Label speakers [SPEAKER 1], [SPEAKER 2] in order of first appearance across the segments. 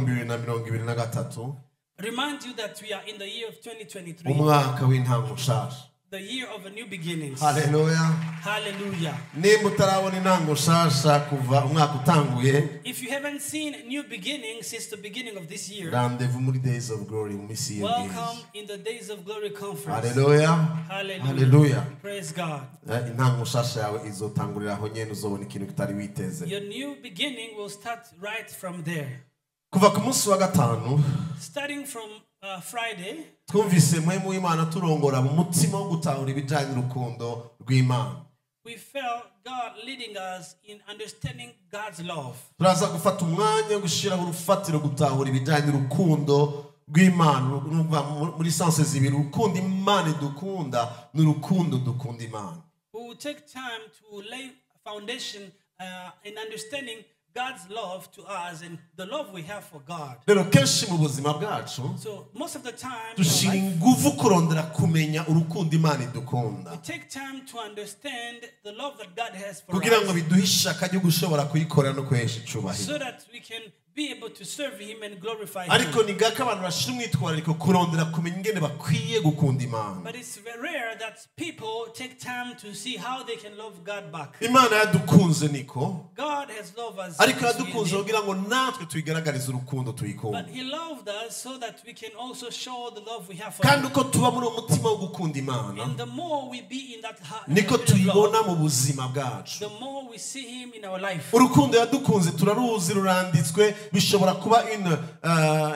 [SPEAKER 1] W'ibihumbi 2023.
[SPEAKER 2] Remind you that we are in the year of 2023,
[SPEAKER 1] Umwaka w'intango nshasha.
[SPEAKER 2] The year of a new beginnings.
[SPEAKER 1] Haleluya.
[SPEAKER 2] Hallelujah.
[SPEAKER 1] Nimba utarabona intango nshasha kuva umwaka utanguye,
[SPEAKER 2] If you haven't seen new beginnings since the beginning of this year,
[SPEAKER 1] rendez-vous muri Days of Glory, mu minsi y'ubwiza.
[SPEAKER 2] Welcome in the Days of Glory conference.
[SPEAKER 1] Haleluya.
[SPEAKER 2] Hallelujah.
[SPEAKER 1] Haleluya.
[SPEAKER 2] Praise God.
[SPEAKER 1] Intango nshasha yawe izotangurira aho nyene, uzobona ikintu kitari witeze.
[SPEAKER 2] Your new beginning will start right from there.
[SPEAKER 1] Kuva ku munsi wa gatanu,
[SPEAKER 2] Starting from Friday,
[SPEAKER 1] twumvise Mpwemu w'Imana turongora mu mutima wo gutahura ibijyanye n'urukundo rw'Imana.
[SPEAKER 2] We felt God leading us in understanding God's love.
[SPEAKER 1] Turaza gufata umwanya wo gushyiraho urufatiro, gutahura ibijyanye n'urukundo rw'Imana. Urumva, muri sens zibiri: urukundo Imana idukunda n'urukundo dukunda Imana.
[SPEAKER 2] We will take time to lay foundation in understanding God's love to us and the love we have for God.
[SPEAKER 1] Rero kenshi mu buzima bwacu,
[SPEAKER 2] So most of the time, in our
[SPEAKER 1] dushyira
[SPEAKER 2] life,
[SPEAKER 1] ingufu kurondera kumenya urukundo Imana idukunda,
[SPEAKER 2] we take time to understand the love that God has for
[SPEAKER 1] kugira ngo
[SPEAKER 2] us
[SPEAKER 1] biduhe ishaka ryo gushobora kuyikorera no kuhesha icubahiro.
[SPEAKER 2] So that we can be able to serve Him and glorify
[SPEAKER 1] Ariko
[SPEAKER 2] Him.
[SPEAKER 1] ni gake abantu bashyira umwitwarariko kurondera kumenya ingene bakwiye gukunda Imana.
[SPEAKER 2] But it's very rare that people take time to see how they can love God back.
[SPEAKER 1] Imana yadukunze niko,
[SPEAKER 2] God has loved us,
[SPEAKER 1] ariko
[SPEAKER 2] as we
[SPEAKER 1] yadukunze
[SPEAKER 2] did,
[SPEAKER 1] kugira ngo natwe tuyigaragarize urukundo tuyikunda.
[SPEAKER 2] but He loved us so that we can also show the love we have for
[SPEAKER 1] Kandi
[SPEAKER 2] Him.
[SPEAKER 1] uko tuba muri uwo mutima wo gukunda Imana,
[SPEAKER 2] And the more we be in that heart,
[SPEAKER 1] niko
[SPEAKER 2] spirit of love,
[SPEAKER 1] tuyibona mu buzima bwacu.
[SPEAKER 2] The more we see Him in our life.
[SPEAKER 1] Urukundo yadukunze turaruzi, ruranditswe, bishobora kuba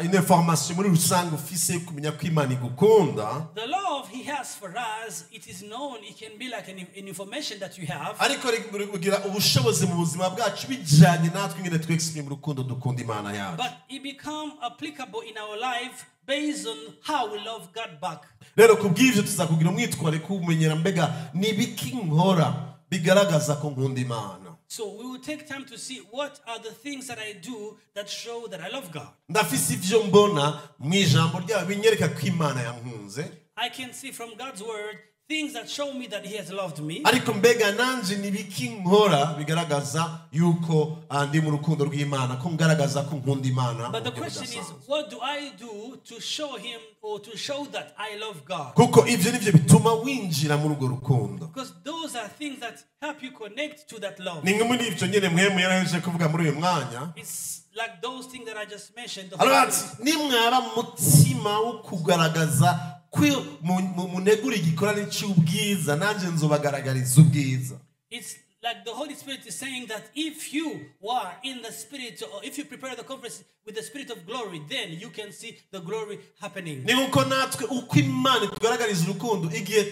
[SPEAKER 1] une information muri rusange ufise yo kumenya ko Imana igukunda.
[SPEAKER 2] The love He has for us, it is known, it can be like an information that you have.
[SPEAKER 1] Ariko rugira ubushobozi mu buzima bwacu bijyanye natwe ingene twexprime urukundo dukunda Imana yacu.
[SPEAKER 2] But it become applicable in our life based on how we love God back.
[SPEAKER 1] Rero ku bw'ibyo tuzakugira umwitwariko kumenyera mbega ni ibiki nkora bigaragaza ko nkunda Imana.
[SPEAKER 2] So we will take time to see what are the things that I do that show that I love God.
[SPEAKER 1] Ndafise ivyo mbona mu ijambo ryayo binyereka ko Imana yankunze.
[SPEAKER 2] I can see from God's word things that show me that He has loved me.
[SPEAKER 1] Ariko mbega nanje ni ibiki nkora bigaragaza yuko ndi mu rukundo rw'Imana, ko ngaragaza ko nkunda Imana mu
[SPEAKER 2] But the
[SPEAKER 1] buryo
[SPEAKER 2] question is,
[SPEAKER 1] budasanzwe?
[SPEAKER 2] What do I do to show Him or to show that I love God?
[SPEAKER 1] Kuko ivyo nivyo bituma winjira muri urwo rukundo.
[SPEAKER 2] Because those are things that help you connect to that love.
[SPEAKER 1] Ni nko muri ivyo nyene Mpwemu yarahejeje kuvuga muri uyu mwanya.
[SPEAKER 2] It's like those things that I just mentioned. The
[SPEAKER 1] Aravuga
[SPEAKER 2] Holy
[SPEAKER 1] ati
[SPEAKER 2] Spirit.
[SPEAKER 1] nimwaba mu mutima wo kugaragaza ko munegura igikorane cy'ubwiza, nanjye nzobagaragariza ubwiza.
[SPEAKER 2] It's like the Holy Spirit is saying that if you are in the Spirit, or if you prepare the conference with the Spirit of glory, then you can see the glory happening.
[SPEAKER 1] Ni nkuko natwe uko Imana itugaragariza urukundo igihe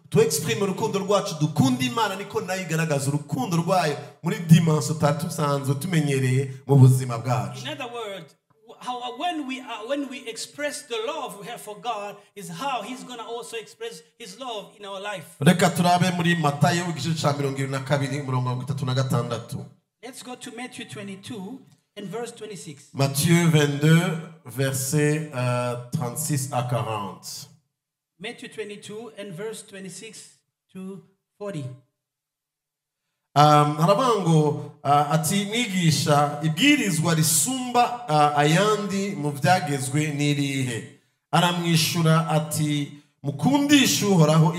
[SPEAKER 1] tu exprime urukundo rwacu dukunda Imana, niko nayo igaragaza urukundo rwayo muri dimension tutari dusanzwe tumenyereye mu buzima bwacu.
[SPEAKER 2] In other words, how when we express the love we have for God is how He's gonna also express His love in our life.
[SPEAKER 1] Reka turabe muri Matayo igice cya 22, umurongo wa 36.
[SPEAKER 2] Let's go to Matthew 22 and verse 26.
[SPEAKER 1] Matthieu 22, verset 36 à 40.
[SPEAKER 2] Matthew 22 and verse 26 to 40.
[SPEAKER 1] Haravuga ngo ati mwigisha, ibwirizwa risumba ayandi mu byagezwe n'irihe? Aramwishura ati mukundishe Uhoraho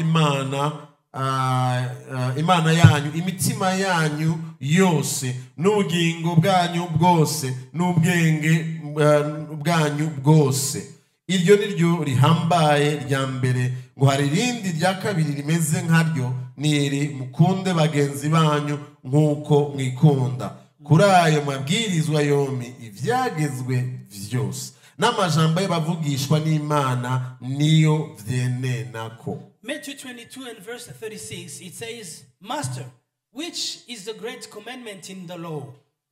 [SPEAKER 1] Imana yanyu imitima yanyu yose n'ubugingo bwanyu bwose n'ubwenge bwanyu bwose. Iryo ni ryo rihambaye rya mbere. Ngo hari irindi rya kabiri rimeze nkaryo, ni iri: mukunde bagenzi banyu nk'uko mwikunda. Kuri ayo mabwirizwa yombi ibyagezwe byose n'amajambo y'abavugishwa n'Imana niyo byenenako.
[SPEAKER 2] Matthew 22 and verse 36, it says, "Master, which is the great commandment in the law?"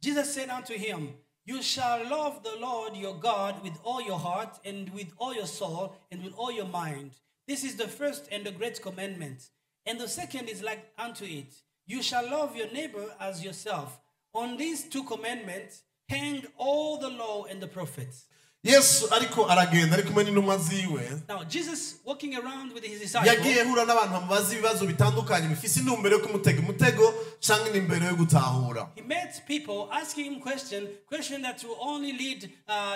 [SPEAKER 2] Jesus said unto him, "You shall love the Lord your God with all your heart and with all your soul and with all your mind. This is the first and the great commandment. And the second is like unto it. You shall love your neighbor as yourself. On these two commandments hang all the law and the prophets."
[SPEAKER 1] Yesu ariko aragenda ari kumwe n'intumwa ziwe.
[SPEAKER 2] Now, Jesus walking around with his disciples,
[SPEAKER 1] Yagiye ahura n'abantu bamubaza ibibazo bitandukanye bifise intumbero yo kumutega umutego canke intumbero yo gutahura.
[SPEAKER 2] He met people asking him question that will only lead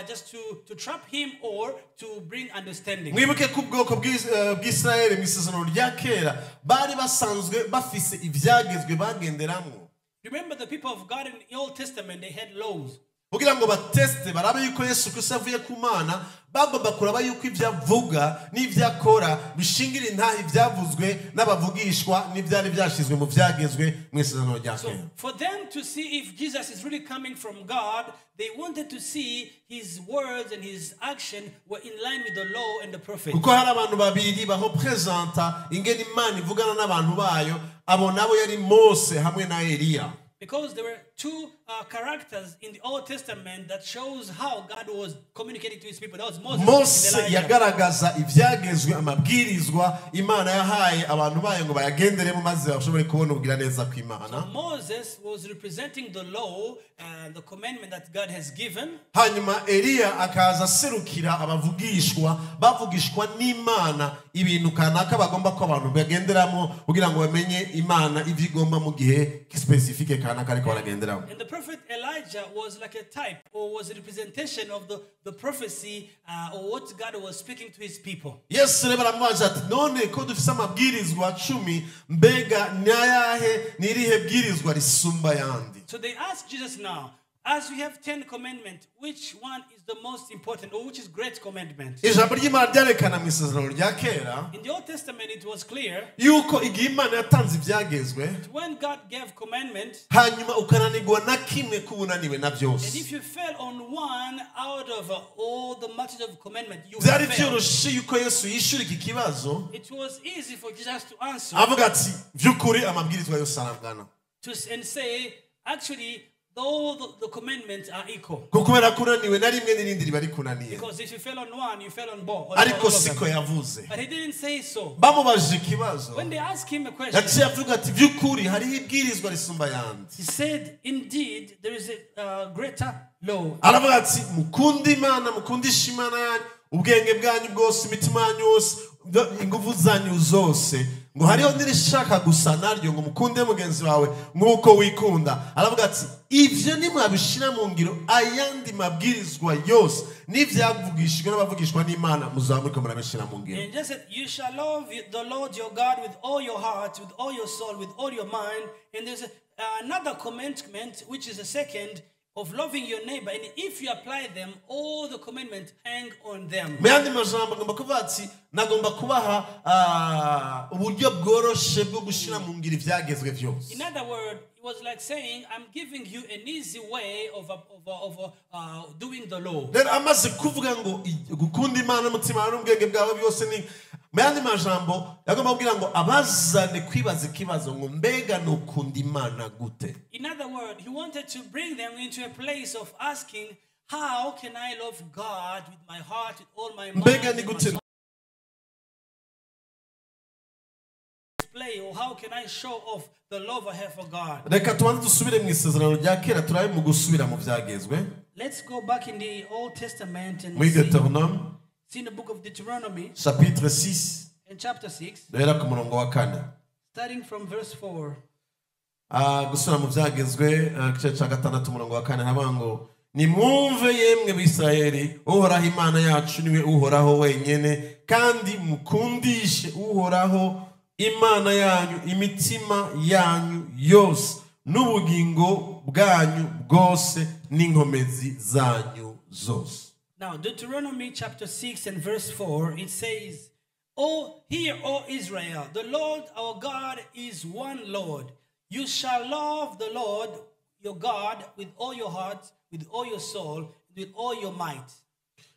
[SPEAKER 2] just to trap him or to bring understanding.
[SPEAKER 1] Mwibuke ko ubwoko bw'Isirayeli mu isezerano rya kera bari basanzwe bafise ivyagezwe bagenderamwo.
[SPEAKER 2] Remember, the people of God in the Old Testament, they had laws.
[SPEAKER 1] Kugira ngo bateste barabe yuko Yesu Kristo avuye ku Mana, bagomba kuraba yuko ibyo avuga n'ibyo akora bishingira intahe ibyavuzwe n'abavugishwa n'ibyari byashyizwe mu byagezwe mu isezerano rya
[SPEAKER 2] So
[SPEAKER 1] kera.
[SPEAKER 2] for them to see if Jesus is really coming from God, they wanted to see his words and his action were in line with the law and the prophets.
[SPEAKER 1] Kuko hari abantu babiri bahoprezanta ingene Imana ivugana n'abantu bayo, abo nabo yari Mose hamwe na Eliya.
[SPEAKER 2] Because there were two characters in the Old Testament that shows how God was communicating to his people. That was Moses
[SPEAKER 1] Mose
[SPEAKER 2] and Elijah.
[SPEAKER 1] yagaragaza ibyagezwe amabwirizwa Imana yahaye abantu bayo ngo bayagenderemo maze bashobore kubona ubugiraneza kw'Imana.
[SPEAKER 2] Moses was representing the law and the commandment that God has given.
[SPEAKER 1] Hanyuma Eliya akaza aserukira abavugishwa bavugishwa n'Imana ibintu kanaka bagomba ko abantu bagenderamo kugira ngo bamenye Imana ivyo igomba mu gihe specifique kanaka ariko baragenderamo.
[SPEAKER 2] And the prophet Elijah was like a type or was a representation of the prophecy or what God was speaking to his people.
[SPEAKER 1] Yesu rero baramubaza ati none ko dufise amabwirizwa 10 mbega n'ayahe n'irihe bwirizwa risumba ayandi?
[SPEAKER 2] So they asked Jesus now, as we have 10 commandments, which one is the most important or which is great commandment?
[SPEAKER 1] Ijambo ry'Imana ryarekana mu isezerano rya kera
[SPEAKER 2] In the Old Testament, it was clear
[SPEAKER 1] yuko igihe Imana yatanze ibyagezwe,
[SPEAKER 2] when God gave commandment,
[SPEAKER 1] hanyuma ukananirwa na kimwe kubunaniwe na
[SPEAKER 2] and
[SPEAKER 1] byose,
[SPEAKER 2] if you fail on one out of all the multitude of commandments, you
[SPEAKER 1] byari
[SPEAKER 2] have failed.
[SPEAKER 1] byoroshe yuko Yesu yishura iki kibazo
[SPEAKER 2] It was easy for Jesus to answer
[SPEAKER 1] avuga ati by'ukuri amabwirizwa yose arangana,
[SPEAKER 2] and say, actually, all the commandments are equal.
[SPEAKER 1] kuko kubera ko unaniwe na rimwe n'irindi riba rikunaniye.
[SPEAKER 2] Because if you fail on one, you fail on both.
[SPEAKER 1] Ariko siko yavuze.
[SPEAKER 2] But he didn't say so.
[SPEAKER 1] Bamubajije ikibazo,
[SPEAKER 2] When they asked him a question,
[SPEAKER 1] yaciye avuga ati by'ukuri hariho ibwirizwa risumba ayandi.
[SPEAKER 2] he said, indeed, there is a greater law.
[SPEAKER 1] Aravuga ati mukunde Imana, mukundishe Imana yanyu ubwenge bwanyu bwose, imitima yanyu yose, ingufu zanyu zose, ngo hariho n'irishaka gusa naryo ngo mukunde mugenzi wawe nk'uko wikunda. Aravuga ati ivyo nimwabishira mu ngiro ayandi mabwirizwa yose n'ivyavugishijwe n'abavugishwa n'Imana muzaba muriko murabishira mu ngiro.
[SPEAKER 2] And just said, you shall love the Lord your God with all your heart, with all your soul, with all your mind. And there's another commandment, which is the second, of loving your neighbor. And if you apply them, all the commandments hang on them.
[SPEAKER 1] Mu yandi majambo agomba kuvuga ati nagomba kubaha uburyo bworoshe bwo gushira mu ngiro ivyagezwe vyose.
[SPEAKER 2] In other words, it was like saying, I'm giving you an easy way of doing the law.
[SPEAKER 1] Rero amaze kuvuga ngo gukunda Imana n'umutima n'ubwenge bwawe byose ni mu yandi majambo yagomba kubwira ngo abazane kwibaza ikibazo ngo mbega nukunda Imana gute.
[SPEAKER 2] In other words, he wanted to bring them into a place of asking, how can I love God with my heart, with all my mind,
[SPEAKER 1] Mbega ni
[SPEAKER 2] with my
[SPEAKER 1] gute
[SPEAKER 2] soul? Display, or how can I show off the love I have for God?
[SPEAKER 1] Reka tubanze dusubire mu isezerano rya kera turabe mu gusubira mu byagezwe.
[SPEAKER 2] Let's go back in the Old Testament and
[SPEAKER 1] Muri Deuteronome,
[SPEAKER 2] see in the book of Deuteronomy,
[SPEAKER 1] chapitre 6,
[SPEAKER 2] and chapter 6,
[SPEAKER 1] duhera ku murongo wa 4.
[SPEAKER 2] starting from verse 4.
[SPEAKER 1] Gusubira mu byagezwe igice cya 6 umurongo wa 4 havuga ngo nimwumve yemwe Bisirayeli, Uhoraho Imana yacu niwe Uhoraho wenyene, kandi mukundishe Uhoraho Imana yanyu imitima yanyu yose n'ubugingo bwanyu bwose n'inkomezi zanyu zose.
[SPEAKER 2] Now Deuteronomy chapter 6 and verse 4, it says, O hear, O Israel, the Lord our God is one Lord. You shall love the Lord your God with all your heart, with all your soul, with all your might.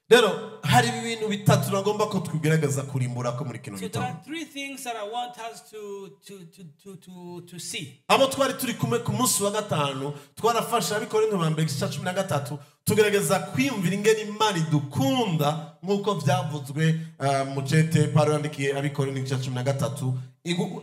[SPEAKER 1] Rero hari ibintu bitatu nagomba ko tugerageza kurimbura ko muri kino
[SPEAKER 2] So there
[SPEAKER 1] gitondo.
[SPEAKER 2] are three things that I want us to see.
[SPEAKER 1] Abo twari turi kumwe ku munsi wa 5 twarafashe Abikorinto ba mbere igice cya 13 tugerageza kwiyumvira ingene Imana idukunda nk'uko byavuzwe mu cete Paulo yandikiye Abikorinto igice cya 13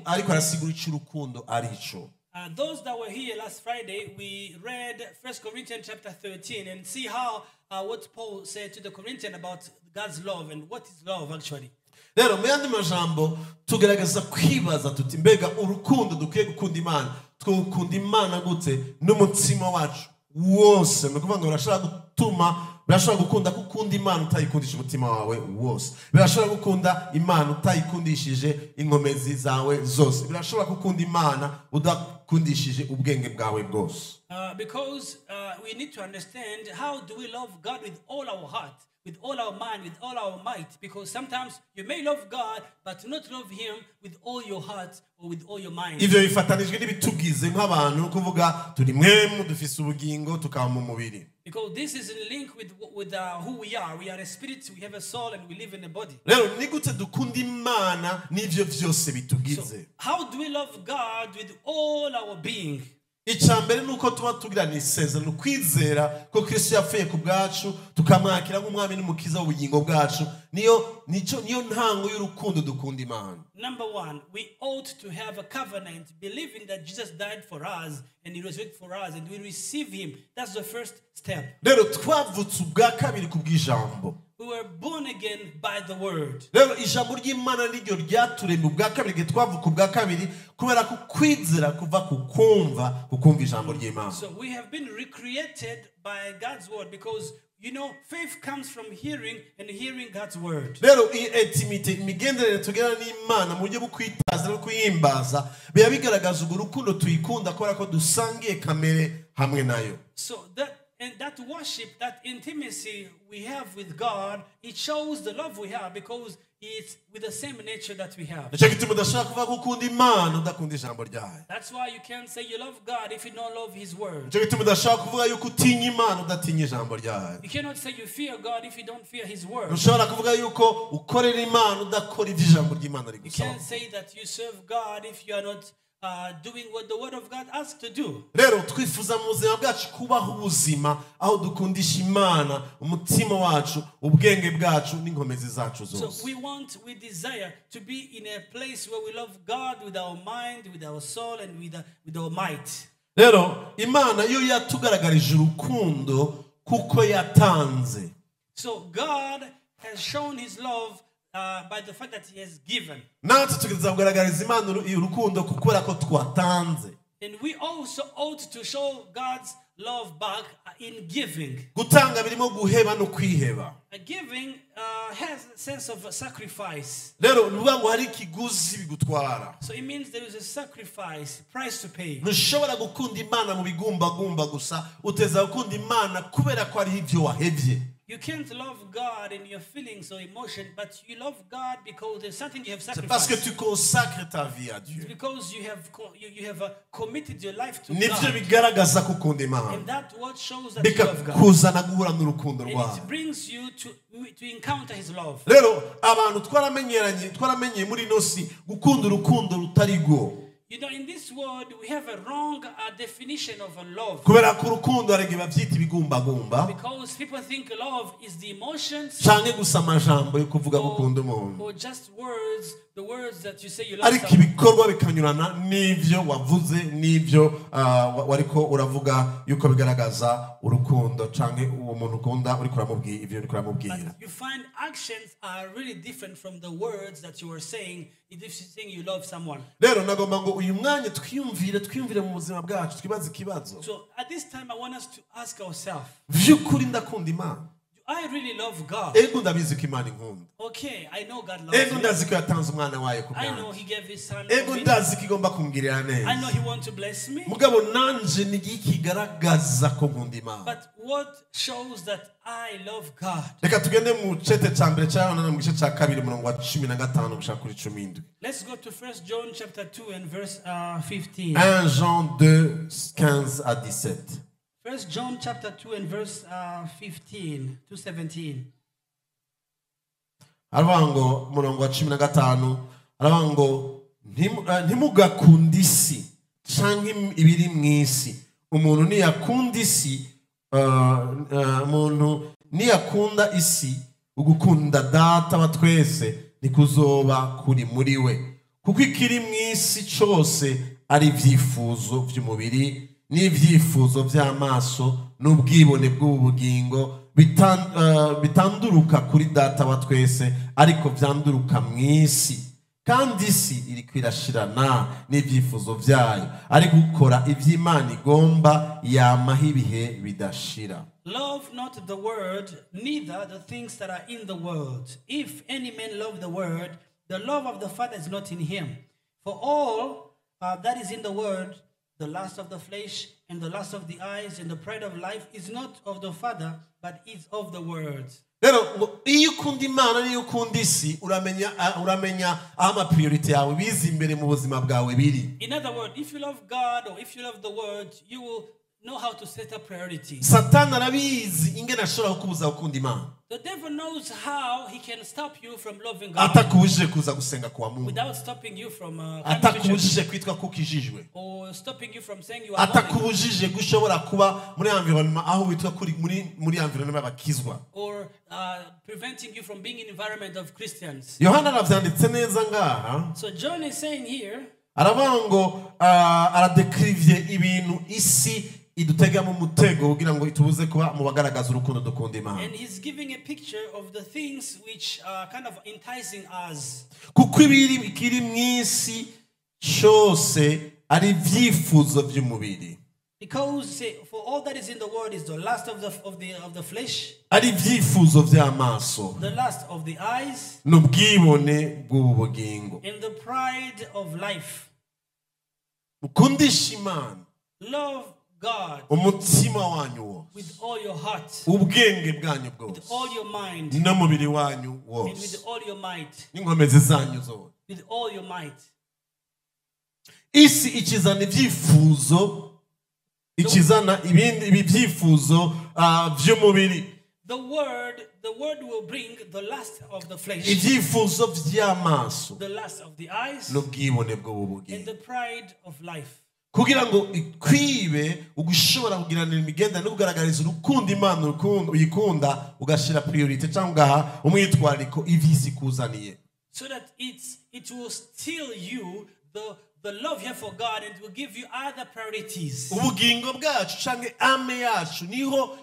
[SPEAKER 1] ariko arasigura ico urukundo ari ico.
[SPEAKER 2] Those that were here last Friday, we read 1 Corinthians chapter 13 and see how what Paul said to the Corinthians about God's love and what is love actually.
[SPEAKER 1] Rero mu yandi majambo tugerageza kwibaza tuti mbega urukundo dukwiye gukunda Imana, twokunda Imana gute n'umutima wacu wose? Ni ukuvuga ngo birashobora gutuma, birashobora gukunda ko ukunda Imana utayikundisha umutima wawe wose, birashobora gukunda Imana utayikundishije inkomezi zawe zose, birashobora gukunda Imana udakundishije ubwenge bwawe bwose.
[SPEAKER 2] Because we need to understand, how do we love God with all our heart, with all our mind, with all our might? Because sometimes you may love God, but not love Him with all your heart or with all your mind.
[SPEAKER 1] Ivyo bifatanijwe n'ibitugize nk'abantu, ni ukuvuga turi mpwemu, dufise ubugingo, tukaba mu mubiri.
[SPEAKER 2] Because this is in link with who we are. We are a spirit, we have a soul, and we live in a body.
[SPEAKER 1] Rero ni gute dukunda Imana n'ivyo vyose
[SPEAKER 2] So,
[SPEAKER 1] bitugize?
[SPEAKER 2] how do we love God with all our being?
[SPEAKER 1] Icya mbere ni uko tuba tugirana isezerano, kwizera ko Kristo yapfuye ku bwacu, tukamwakira nk'umwami n'umukiza w'ubugingo bwacu, niyo nicyo niyo ntango y'urukundo dukunda Imana.
[SPEAKER 2] Number one, we ought to have a covenant, believing that Jesus died for us and He resurrected for us, and we receive Him. That's the first step.
[SPEAKER 1] Rero twavutse ubwa kabiri ku bw'ijambo.
[SPEAKER 2] We were born again by the word.
[SPEAKER 1] Rero ijambo ry'Imana niryo ryaturemye ubwa kabiri igihe twavuka ubwa kabiri, kubera ko kwizera kuva ku kumva, ku kumva ijambo ry'Imana.
[SPEAKER 2] So we have been recreated by God's word because faith comes from hearing and hearing God's word.
[SPEAKER 1] Rero iyi intimité, imigenderanire tugirana n'Imana mu buryo bwo kwitaza no kuyimbaza, biba bigaragaza urwo rukundo tuyikunda, kubera ko dusangiye kamere hamwe nayo.
[SPEAKER 2] So that worship, that intimacy we have with God, it shows the love we have because it's with the same nature that we have.
[SPEAKER 1] Nicyo gituma udashobora kuvuga ko ukunda Imana udakunda ijambo ryayo.
[SPEAKER 2] That's why you can't say you love God if you don't love His word.
[SPEAKER 1] Nicyo gituma udashobora kuvuga yuko utinya Imana udatinya ijambo ryayo.
[SPEAKER 2] You cannot say you fear God if you don't fear His word.
[SPEAKER 1] Ntushobora kuvuga yuko ukorera Imana udakora ibyo ijambo ry'Imana
[SPEAKER 2] You
[SPEAKER 1] rigusaba.
[SPEAKER 2] can't say that you serve God if you are not doing what the word of God asks to do.
[SPEAKER 1] Rero twifuza mu buzima bwacu kubaho ubuzima aho dukundisha Imana umutima wacu, ubwenge bwacu n'inkomezi zacu
[SPEAKER 2] So
[SPEAKER 1] zose.
[SPEAKER 2] we desire to be in a place where we love God with our mind, with our soul, and with our might.
[SPEAKER 1] Rero Imana yo yatugaragarije urukundo kuko yatanze.
[SPEAKER 2] So God has shown His love by the fact that He has given.
[SPEAKER 1] Natwe tugeza kugaragariza Imana urukundo kubera ko twatanze.
[SPEAKER 2] And we also ought to show God's love back in giving.
[SPEAKER 1] Gutanga birimo guheba no kwiheba.
[SPEAKER 2] Giving has a sense of sacrifice.
[SPEAKER 1] Rero ni ukuvuga ngo hari ikiguzi bigutwara.
[SPEAKER 2] So it means there is a sacrifice, price to pay.
[SPEAKER 1] Ntushobora gukunda Imana mu bigumbagumba gusa, uteza gukunda Imana kubera ko hariho ibyo wahebye.
[SPEAKER 2] You can't love God in your feelings or emotion, but you love God because there's something you have
[SPEAKER 1] C'est parce que
[SPEAKER 2] sacrificed.
[SPEAKER 1] tu consacres ta vie à Dieu.
[SPEAKER 2] Because you have committed your life to
[SPEAKER 1] Nibyo
[SPEAKER 2] God.
[SPEAKER 1] bigaragaza ko ukunda Imana,
[SPEAKER 2] And that what shows that you love God.
[SPEAKER 1] bikakuzana guhura n'urukundo
[SPEAKER 2] And
[SPEAKER 1] rwayo.
[SPEAKER 2] it brings you to encounter His love.
[SPEAKER 1] Rero abantu twaramenyeranye, twaramenyeye muri ino si gukunda urukundo rutari rwo.
[SPEAKER 2] In this world, we have a wrong definition of a love.
[SPEAKER 1] Kubera ko urukundo hari igihe babyita ibigumbagumba,
[SPEAKER 2] Because people think love is the emotions
[SPEAKER 1] canke gusa amajambo yo kuvuga ko ukunda umuntu,
[SPEAKER 2] or just words, the words that you say you love
[SPEAKER 1] ariko
[SPEAKER 2] someone.
[SPEAKER 1] Ibikorwa bikanyurana n'ibyo wavuze n'ibyo wariko uravuga yuko bigaragaza urukundo canke uwo muntu ukunda uriko uramubwira ibyo uriko uramubwira.
[SPEAKER 2] But you find actions are really different from the words that you are saying if you're saying you love someone.
[SPEAKER 1] Rero nagomba ngo uyu mwanya twiyumvire, twiyumvire mu buzima bwacu, twibaze ikibazo.
[SPEAKER 2] So at this time, I want us to ask ourselves,
[SPEAKER 1] Vy'ukuri ndakunda Imana?
[SPEAKER 2] do I really love God?
[SPEAKER 1] Ego, ndabizi ko Imana inkunda.
[SPEAKER 2] Okay, I know God loves
[SPEAKER 1] Ego,
[SPEAKER 2] me.
[SPEAKER 1] ndazi ko yatanze umwana wayo ku
[SPEAKER 2] I know
[SPEAKER 1] bwanjye.
[SPEAKER 2] He gave His Son for
[SPEAKER 1] Ego,
[SPEAKER 2] me.
[SPEAKER 1] ndazi ko igomba kungirira
[SPEAKER 2] I know
[SPEAKER 1] neza.
[SPEAKER 2] He wants to bless me.
[SPEAKER 1] Mugabo nanje ni iki kigaragaza ko nkunda Imana?
[SPEAKER 2] But what shows that I love God?
[SPEAKER 1] Reka tugende mu cete cya mbere cya Yohana, mu gice cya kabiri, umurongo wa 15 gushaka kuri 17.
[SPEAKER 2] Let's go to 1 John chapter 2 and verse 15.
[SPEAKER 1] 1 Jean 2, 15 à 17.
[SPEAKER 2] 1 John chapter 2 and verse 15 to 17.
[SPEAKER 1] Aravuga ngo, umurongo wa 15, aravuga ngo: "Ntimugakunde isi canke ibiri mu isi. Umuntu niyakunda isi, umuntu niyakunda isi, ugukunda Data wa twese ntikuzoba kuri muri we, kuko ikiri mu isi cose, ari ibyifuzo by'umubiri n'ibyifuzo by'amaso n'ubwibone bw'ubu bugingo bitanduruka kuri Data wa twese, ariko byanduruka mu isi, kandi isi iri kwirashirana n'ibyifuzo byayo, ariko ukora iby'Imana igomba yamaho ibihe bidashira.
[SPEAKER 2] Love not the world, neither the things that are in the world. If any man love the world, the love of the Father is not in him. For all that is in the world, the lust of the flesh and the lust of the eyes and the pride of life, is not of the Father, but is of the world.
[SPEAKER 1] Rero ngo iyo ukunda Imana n'iyo ukunda isi, uramenya aho ama priorités yawe biza imbere mu buzima bwawe biri.
[SPEAKER 2] In other words, if you love God or if you love the world, you will know how to set up priorities.
[SPEAKER 1] Satani arabizi ingene ashobora kukubuza gukunda Imana
[SPEAKER 2] The devil knows how he can stop you from loving God
[SPEAKER 1] atakubujije kuza gusenga kwa Mungu,
[SPEAKER 2] without stopping you from coming to church
[SPEAKER 1] atakubujije kwitwa ko ukijijwe,
[SPEAKER 2] or stopping you from saying you are holy,
[SPEAKER 1] atakubujije gushobora kuba muri environment aho witwa kuri muri environment y'abakizwa,
[SPEAKER 2] or preventing you from being in environment of Christians.
[SPEAKER 1] Yohana aravyanditse neza ngaha.
[SPEAKER 2] So John is saying here,
[SPEAKER 1] aravuga ngo aradécrivye ibintu isi idutegamo umutego kugira ngo itubuze kuba mu bagaragaza urukundo dukunda Imana.
[SPEAKER 2] And he's giving a picture of the things which are kind of enticing us.
[SPEAKER 1] Kuko ibiri ikiri mu isi cyose ari ibyifuzo by'umubiri,
[SPEAKER 2] Because say, for all that is in the world is the lust of the flesh,
[SPEAKER 1] ari ibyifuzo by'amaso,
[SPEAKER 2] the lust of the eyes,
[SPEAKER 1] n'ubwibone bw'ubu bugingo.
[SPEAKER 2] And the pride of life.
[SPEAKER 1] Mukundisha Imana
[SPEAKER 2] Love God
[SPEAKER 1] umutima wanyu wose,
[SPEAKER 2] with all your heart,
[SPEAKER 1] ubwenge bwanyu bwose,
[SPEAKER 2] with all your mind,
[SPEAKER 1] n'umubiri wanyu
[SPEAKER 2] and
[SPEAKER 1] wose,
[SPEAKER 2] with all your might.
[SPEAKER 1] N'inkomezi zanyu zose.
[SPEAKER 2] With all your might.
[SPEAKER 1] Isi ikizana ibyifuzo, ikizana ibindi ibi byifuzo by'umubiri,
[SPEAKER 2] The word will bring the lust of the flesh,
[SPEAKER 1] ibyifuzo by'amaso,
[SPEAKER 2] the lust of the eyes,
[SPEAKER 1] n'ubwibone bw'ubu bugingo,
[SPEAKER 2] and the pride of life.
[SPEAKER 1] Kugira ngo ikwibe ugushobora kugiranira imigenderanire no kugaragariza urukundo Imana, urukundo uyikunda, ugashyira priorité cyangwa ugaha umwitwarariko iby'isi ikuzaniye.
[SPEAKER 2] So that it will steal you the love you have for God and will give you other priorities.
[SPEAKER 1] Ubugingo bwacu cyangwa âme yacu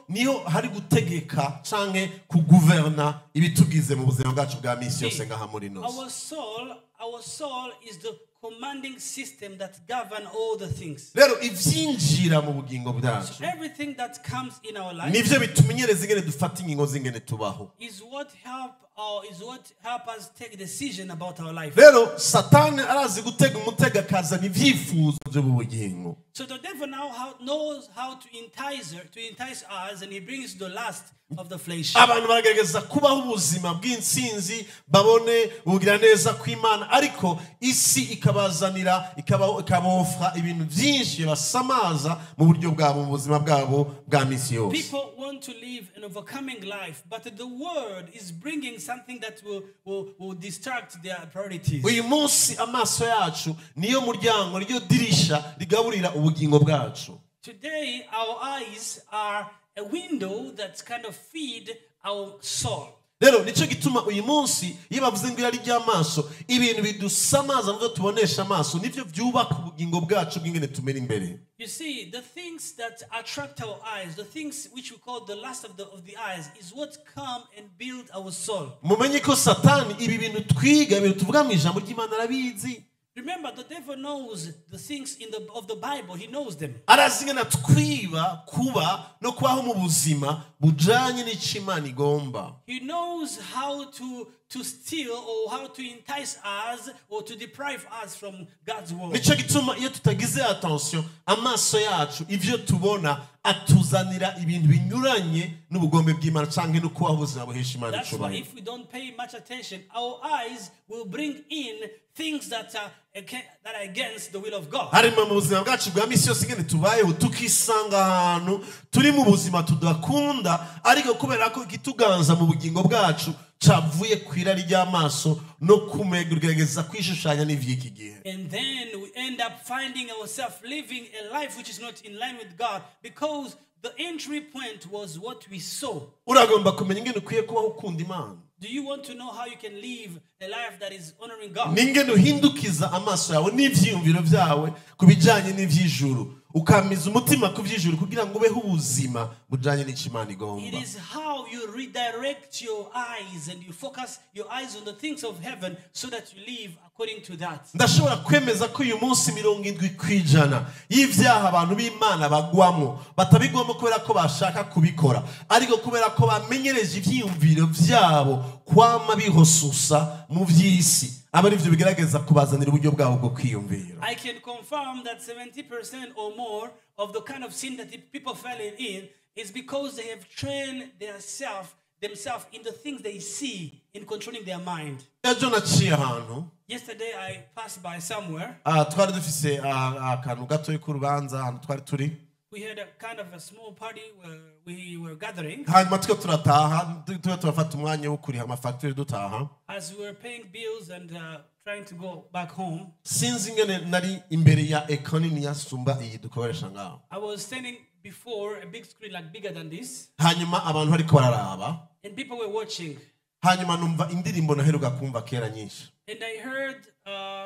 [SPEAKER 1] niho hari gutegeka cyangwa kuguverna ibitugize mu buzima bwacu bwa minsi yose ngaha muri ino si.
[SPEAKER 2] Our soul is the commanding system that govern all the things.
[SPEAKER 1] Rero ibyinjira mu bugingo bwacu
[SPEAKER 2] Everything that comes in our life
[SPEAKER 1] nibyo bitumenyereza ingene dufata ingingo z'ingene tubaho.
[SPEAKER 2] is what help us take decision about our life.
[SPEAKER 1] Rero Satani arazi gutega umutego akazana ibyifuzo byo mu bugingo.
[SPEAKER 2] So the devil now knows how to entice us, and he brings the lust of the flesh.
[SPEAKER 1] Abantu baragerageza kubaho ubuzima bw'intsinzi, babone ubugira neza kw'Imana, ariko isi ikabazanira ikabofra ibintu byinshi basamaza mu buryo bwabo mu buzima bwabo bwa minsi yose.
[SPEAKER 2] People want to live an overcoming life, but the world is bringing something that will distract their priorities.
[SPEAKER 1] Uyu munsi amaso yacu niyo muryango, niyo dirisha rigaburira ubugingo bwacu.
[SPEAKER 2] Today, our eyes are a window that kind of feed our soul.
[SPEAKER 1] Rero nicyo gituma uyu munsi iyo bavuze ngo irari ry'amaso, ibintu bidusamaza mu byo tubonesha amaso nibyo byubaka ubugingo bwacu bw'ingene tumera imbere.
[SPEAKER 2] You see, the things that attract our eyes, the things which we call the lust of the eyes, is what come and build our soul.
[SPEAKER 1] Mumenye ko Satani ibi bintu twiga, ibintu tuvuga mu ijambo ry'Imana, arabizi.
[SPEAKER 2] Remember, the devil knows the things of the Bible. He knows them.
[SPEAKER 1] Arazi ingene twiba kuba no kubaho mu buzima bujanye n'icyo Imana igomba.
[SPEAKER 2] He knows how to steal or how to entice us or to deprive us from God's word.
[SPEAKER 1] Nicyo gituma iyo tutagize attention, amaso yacu ibyo tubona atuzanira ibintu binyuranye n'ubugombe bw'Imana cyangwa no kubaho ubuzima buhesha Imana
[SPEAKER 2] That's why
[SPEAKER 1] icubahiro.
[SPEAKER 2] If we don't pay much attention, our eyes will bring in things that are against the will of God.
[SPEAKER 1] Harimo mu buzima bwacu bwa misi yose ingene tubayeho, tukisanga ahantu turi mu buzima tudakunda, ariko kubera ko ikituganza mu bugingo bwacu cavuye ku irari ry'amaso no kugerageza kwishushanya n'ivy'iki gihe.
[SPEAKER 2] And then we end up finding ourselves living a life which is not in line with God because The entry point was what we saw.
[SPEAKER 1] Uragomba kumenya ingene ukwiye kubaho ukunda Imana.
[SPEAKER 2] Do you want to know how you can live a life that is honoring God?
[SPEAKER 1] N'ingene uhindukiza amaso yawe n'ivyiyumviro vyawe ku bijanye n'ivy'ijuru, ukamiza umutima ku vy'ijuru kugira ngo ubeho ubuzima bujanye n'ico Imana igomba.
[SPEAKER 2] It is how you redirect your eyes and you focus your eyes on the things of heaven so that you live according to that.
[SPEAKER 1] Ndashobora kwemeza ko uyu munsi 70% y'ivyaha abantu b'Imana bagwamo batabigwamo kubera ko bashaka kubikora, ariko kubera ko bamenyereje ivyiyumviro vyabo kwama bihosusa mu vy'isi, aba ari ivyo bigerageza kubazanira uburyo bwabo bwo kwiyumvira.
[SPEAKER 2] I can confirm that 70% or more of the kind of sin that the people fell in is because they have trained themselves in the things they see in controlling their mind.
[SPEAKER 1] Ejo naciye ahantu.
[SPEAKER 2] Yesterday I passed by somewhere.
[SPEAKER 1] Twari dufise akantu gatoyi k'urubanza ahantu twari turi.
[SPEAKER 2] We had a kind of a small party where we were gathering.
[SPEAKER 1] Hanyuma twe turataha, twe turafata umwanya wo kuriha amafagitire dutaha.
[SPEAKER 2] As we were paying bills and trying to go back home.
[SPEAKER 1] Sinzi ingene nari imbere ya ekran nini yasumba iyi dukoresha ngaho.
[SPEAKER 2] I was standing before a big screen, like bigger than this.
[SPEAKER 1] Hanyuma abantu bariko bararaba.
[SPEAKER 2] And people were watching.
[SPEAKER 1] Hanyuma numva indirimbo naheruka kumva kera nyinshi.
[SPEAKER 2] And I heard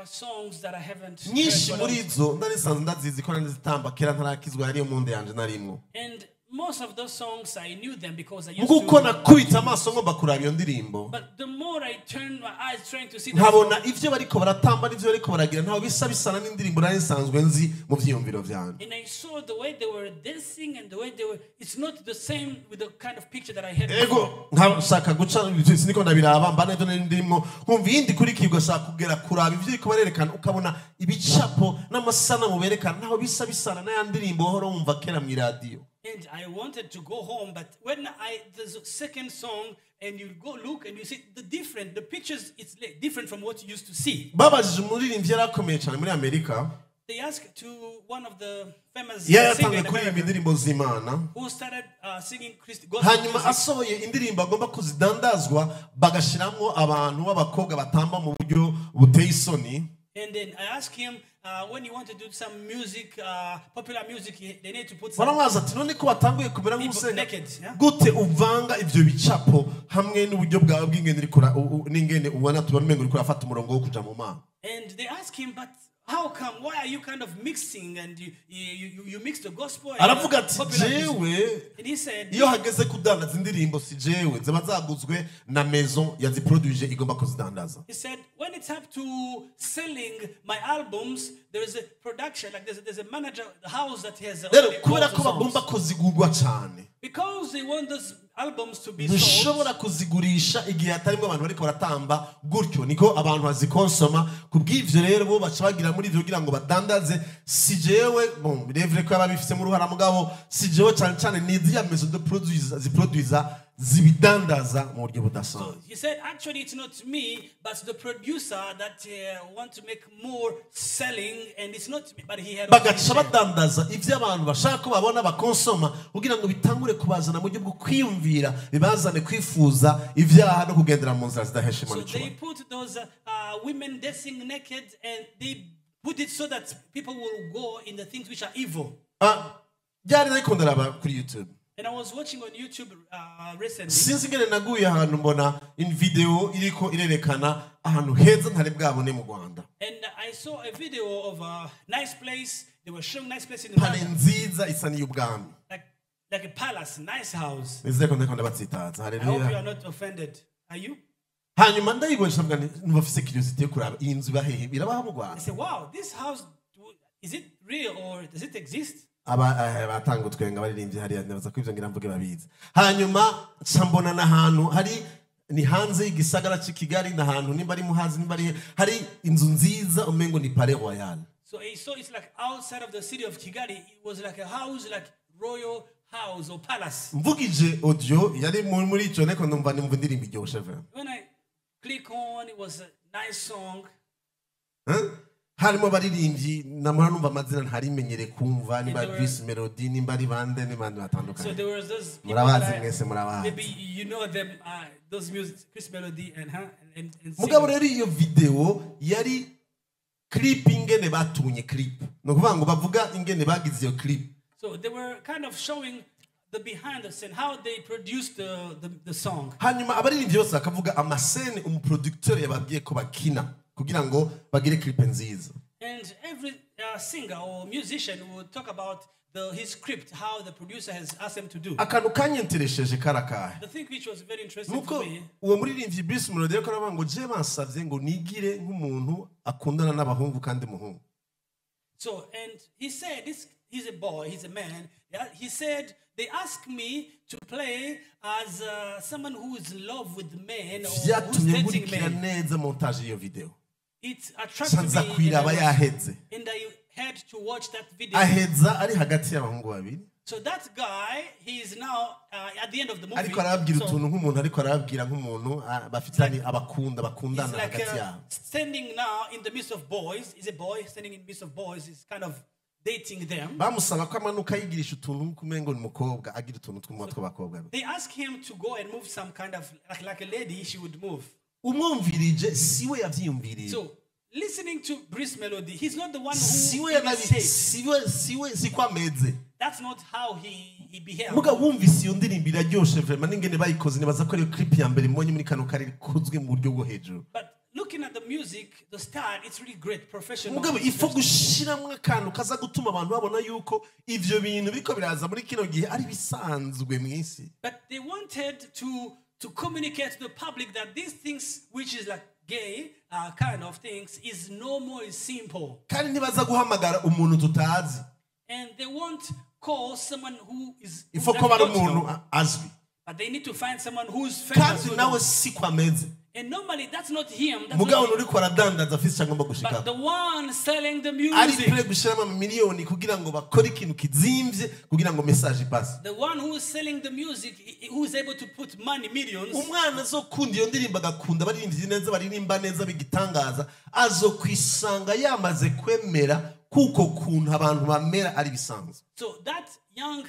[SPEAKER 2] songs that I haven't heard.
[SPEAKER 1] Nyinshi muri izo ndarisanzwe ndazizi ko nari kera ntarakizwa yari mu nda yanje narimwo.
[SPEAKER 2] And most of those songs I knew them because I used
[SPEAKER 1] Nguko
[SPEAKER 2] to.
[SPEAKER 1] Nakubita amaso ngomba kuraba iyo ndirimbo.
[SPEAKER 2] But the more I turned my eyes trying to see them,
[SPEAKER 1] nkabona ivyo bariko baratamba n'ivyo bariko baragira ntaho bisa bisana n'indirimbo nari nsanzwe nzi mu vyiyumviro vyanje.
[SPEAKER 2] And I saw the way they were dancing and the way they were, it's not the same with the kind of picture that I had.
[SPEAKER 1] Ego nkashaka guca siniko ndabiraba mba navyo nari ndimwo nkumva iyindi kurikirwa shaka kugera kuraba ivyo bariko barerekana ukabona ibicapo n'amasanamu berekana ntaho bisa bisana n'aya ndirimbo wahora wumva kera mw'iradiyo.
[SPEAKER 2] And I wanted to go home, but when I the second song, and you go look and you see the different, the pictures, it's different from what you used to see.
[SPEAKER 1] Babajije umuririmbyi yarakomeye cyane muri Amerika.
[SPEAKER 2] They asked to one of the famous singer
[SPEAKER 1] Yaratangiye
[SPEAKER 2] in
[SPEAKER 1] kuririmba
[SPEAKER 2] America
[SPEAKER 1] indirimbo z'Imana.
[SPEAKER 2] who started singing gospel
[SPEAKER 1] Hanyuma
[SPEAKER 2] music.
[SPEAKER 1] asohoye indirimbo agomba kuzidandazwa bagashiramwo abantu b'abakobwa batamba mu buryo buteye isoni.
[SPEAKER 2] And then I asked him, when you want to do some music, popular music, they need to put some
[SPEAKER 1] Baramubaza ati none ko watanguye kumera nk'umusenga
[SPEAKER 2] naked, yeah?
[SPEAKER 1] gute uvanga ivyo bicapo hamwe n'uburyo bwawe bw'ingene uriko n'ingene ubona tubona umengo uriko urafata umurongo wo kuja mu Mana.
[SPEAKER 2] And they asked him, but how come? Why are you kind of mixing and you mix the gospel and
[SPEAKER 1] Aravuga ati
[SPEAKER 2] popular music?
[SPEAKER 1] jewe
[SPEAKER 2] And he said,
[SPEAKER 1] iyo hageze kudandaza indirimbo si jewe ziba zaguzwe na maison yaziproduije igomba kuzidandaza.
[SPEAKER 2] He said, when it's up to selling my albums, there is a production, like there's a manager house that has
[SPEAKER 1] Rero
[SPEAKER 2] already
[SPEAKER 1] kubera
[SPEAKER 2] bought
[SPEAKER 1] ko
[SPEAKER 2] the songs.
[SPEAKER 1] bagomba kuzigurwa cyane,
[SPEAKER 2] Because they want those albums to be sold.
[SPEAKER 1] ntushobora kuzigurisha igihe hatarimo abantu bariko baratamba gutyo, niko abantu bazikonsoma. Kubw'ivyo rero bo baca bagira muri ivyo kugira ngo badandaze. Si jewe, bon, birevure ko yaba mu ruhara mugabo, si jewe cyane cyane ni ziriya maison de produits ziproduiza zibidandaza mu buryo budasanzwe.
[SPEAKER 2] He said, actually, it's not me, but the producer that want to make more selling, and it's not me, but he had
[SPEAKER 1] Bagaca
[SPEAKER 2] already said.
[SPEAKER 1] badandaza ivyo abantu bashaka ko babona bakonsoma kugira ngo bitangure kubazana mu buryo bwo kwiyumvira, bibazane kwifuza ivyaha no kugendera mu nzira zidahesha Imana
[SPEAKER 2] So they
[SPEAKER 1] icubahiro.
[SPEAKER 2] put those women dancing naked, and they put it so that people will go in the things which are evil.
[SPEAKER 1] Byari nariko ndaraba kuri YouTube.
[SPEAKER 2] And I was watching on YouTube recently.
[SPEAKER 1] Sinzi ingene naguye ahantu mbona in video iriko irerekana ahantu heza ntari bwabone mu Rwanda.
[SPEAKER 2] And I saw a video of a nice place. They were showing nice place in
[SPEAKER 1] Pale
[SPEAKER 2] Rwanda.
[SPEAKER 1] nziza isa n'iy'ubwami.
[SPEAKER 2] Like a palace, nice house.
[SPEAKER 1] Nizere ko ndiko ndabatsitaza.
[SPEAKER 2] I hope you
[SPEAKER 1] Haleluya.
[SPEAKER 2] are not offended. Are you?
[SPEAKER 1] Hanyuma ndayibonye ndavuga nti numva mfise curiosity yo kuraba iyi nzu iba hehe, birabaho mu Rwanda.
[SPEAKER 2] I said, wow, this house, is it real or does it exist?
[SPEAKER 1] Aba batanga utwenga baririmbye hariya ndabaza ko ivyo ngira mvuge babizi. Hanyuma nca mbona n'ahantu hari ni hanze y'igisagara c'i Kigali, n'ahantu nimba ari Muhazi nimba ari hari inzu nziza umengo ni Palais Royal.
[SPEAKER 2] So I saw it's like outside of the city of Kigali. It was like a house, like royal house or palace.
[SPEAKER 1] Mvugije audio yari muri ico neko numva nimva indirimbo iryoshe vraiment.
[SPEAKER 2] When I click on, it was a nice song.
[SPEAKER 1] Harimo abaririmbyi namara numva amazina ntarimenyere kumva nimba Bruce Melody nimba ari bande n'abandi batandukanye.
[SPEAKER 2] So there was those people
[SPEAKER 1] Murabazi mwese murabazi.
[SPEAKER 2] Maybe you know them, those music, Chris Melody and and
[SPEAKER 1] Mugabo rero iyo video yari clip ingene batunye clip. No kuvuga ngo bavuga ingene bagize iyo clip.
[SPEAKER 2] So they were kind of showing the behind the scene, how they produced the song.
[SPEAKER 1] Hanyuma abaririmbyi bose bakavuga ama scènes umuproducteur yababwiye ko bakina kugira ngo bagire clip nziza.
[SPEAKER 2] And every singer or musician would talk about his script, how the producer has asked him to do.
[SPEAKER 1] Akantu kanyenteresheje karakahe?
[SPEAKER 2] The thing which was very interesting
[SPEAKER 1] Nuko
[SPEAKER 2] to me,
[SPEAKER 1] uwo muririmbyi Bruce Melody ariko aravuga ngo je bansavye ngo nigire nk'umuntu akundana n'abahungu kandi muhungu.
[SPEAKER 2] So, and he said, this, he's a boy, he's a man. Yeah, he said, they asked me to play as someone who is in love with men or who's
[SPEAKER 1] Vyatumye
[SPEAKER 2] dating
[SPEAKER 1] nkurikira
[SPEAKER 2] men.
[SPEAKER 1] Neza montage y'iyo video.
[SPEAKER 2] It attracted
[SPEAKER 1] Nza
[SPEAKER 2] me.
[SPEAKER 1] kuyiraba yaheze.
[SPEAKER 2] And I had to watch that video.
[SPEAKER 1] Aheza ari hagati y'abahungu babiri.
[SPEAKER 2] So that guy, he is now at the end of the movie.
[SPEAKER 1] Ariko arababwira
[SPEAKER 2] So
[SPEAKER 1] utuntu nk'umuntu ariko arababwira nk'umuntu ah, bafitanye abakunda
[SPEAKER 2] he's
[SPEAKER 1] bakundana
[SPEAKER 2] like
[SPEAKER 1] hagati yabo.
[SPEAKER 2] Standing now in the midst of boys. He's a boy standing in the midst of boys. He's kind of dating them.
[SPEAKER 1] Bamusaba ko amanuka yigirisha utuntu nk'uko umengo ni umukobwa agira utuntu tw'umunwa tw'abakobwa.
[SPEAKER 2] They ask him to go and move some kind of like a lady, she would move.
[SPEAKER 1] Umwumvirije siwe yavyiyumviriye.
[SPEAKER 2] So listening to Bruce Melody, he's not the one who
[SPEAKER 1] Siwe yanabi
[SPEAKER 2] imitates.
[SPEAKER 1] Siwe siwe siko ameze.
[SPEAKER 2] That's not how he behaved.
[SPEAKER 1] Muga wumvise iyo ndirimbo iraryoshe vraiment n'ingene bayikoze nibaza ko ariyo clip ya mbere mbonye muri kano karere ikozwe mu buryo bwo hejuru.
[SPEAKER 2] But looking at the music, the style, it's really great, professional.
[SPEAKER 1] Mugabo ifo gushiramwo akantu kaza gutuma abantu babona yuko ivyo bintu biriko biraza muri kino gihe ari bisanzwe mw'isi.
[SPEAKER 2] But they wanted to communicate to the public that these things, which is like gay kind of things, is normal, is simple.
[SPEAKER 1] Kandi ntibaza guhamagara umuntu tutazi.
[SPEAKER 2] And they won't call someone who is who
[SPEAKER 1] Ifo
[SPEAKER 2] that
[SPEAKER 1] ko bari
[SPEAKER 2] they don't
[SPEAKER 1] umuntu
[SPEAKER 2] know.
[SPEAKER 1] Azwi.
[SPEAKER 2] But they need to find someone who's famous.
[SPEAKER 1] Kandi
[SPEAKER 2] Who
[SPEAKER 1] nawe
[SPEAKER 2] knows.
[SPEAKER 1] siko ameze.
[SPEAKER 2] And normally that's not him. That's
[SPEAKER 1] Mugabo
[SPEAKER 2] not him.
[SPEAKER 1] uriko aradandaza afise icyo agomba
[SPEAKER 2] But
[SPEAKER 1] gushikako.
[SPEAKER 2] the one selling the
[SPEAKER 1] Ari
[SPEAKER 2] music,
[SPEAKER 1] prêt gushiramo amamiliyoni kugira ngo bakore ikintu kizimvye kugira ngo message ipase.
[SPEAKER 2] The one who is selling the music, who is able to put money, millions.
[SPEAKER 1] Umwana azokunda iyo ndirimbo agakunda abaririmbyi neza baririmba neza bigitangaza azokwisanga yamaze kwemera kuko kuntu abantu bamera ari bisanzwe.
[SPEAKER 2] So that young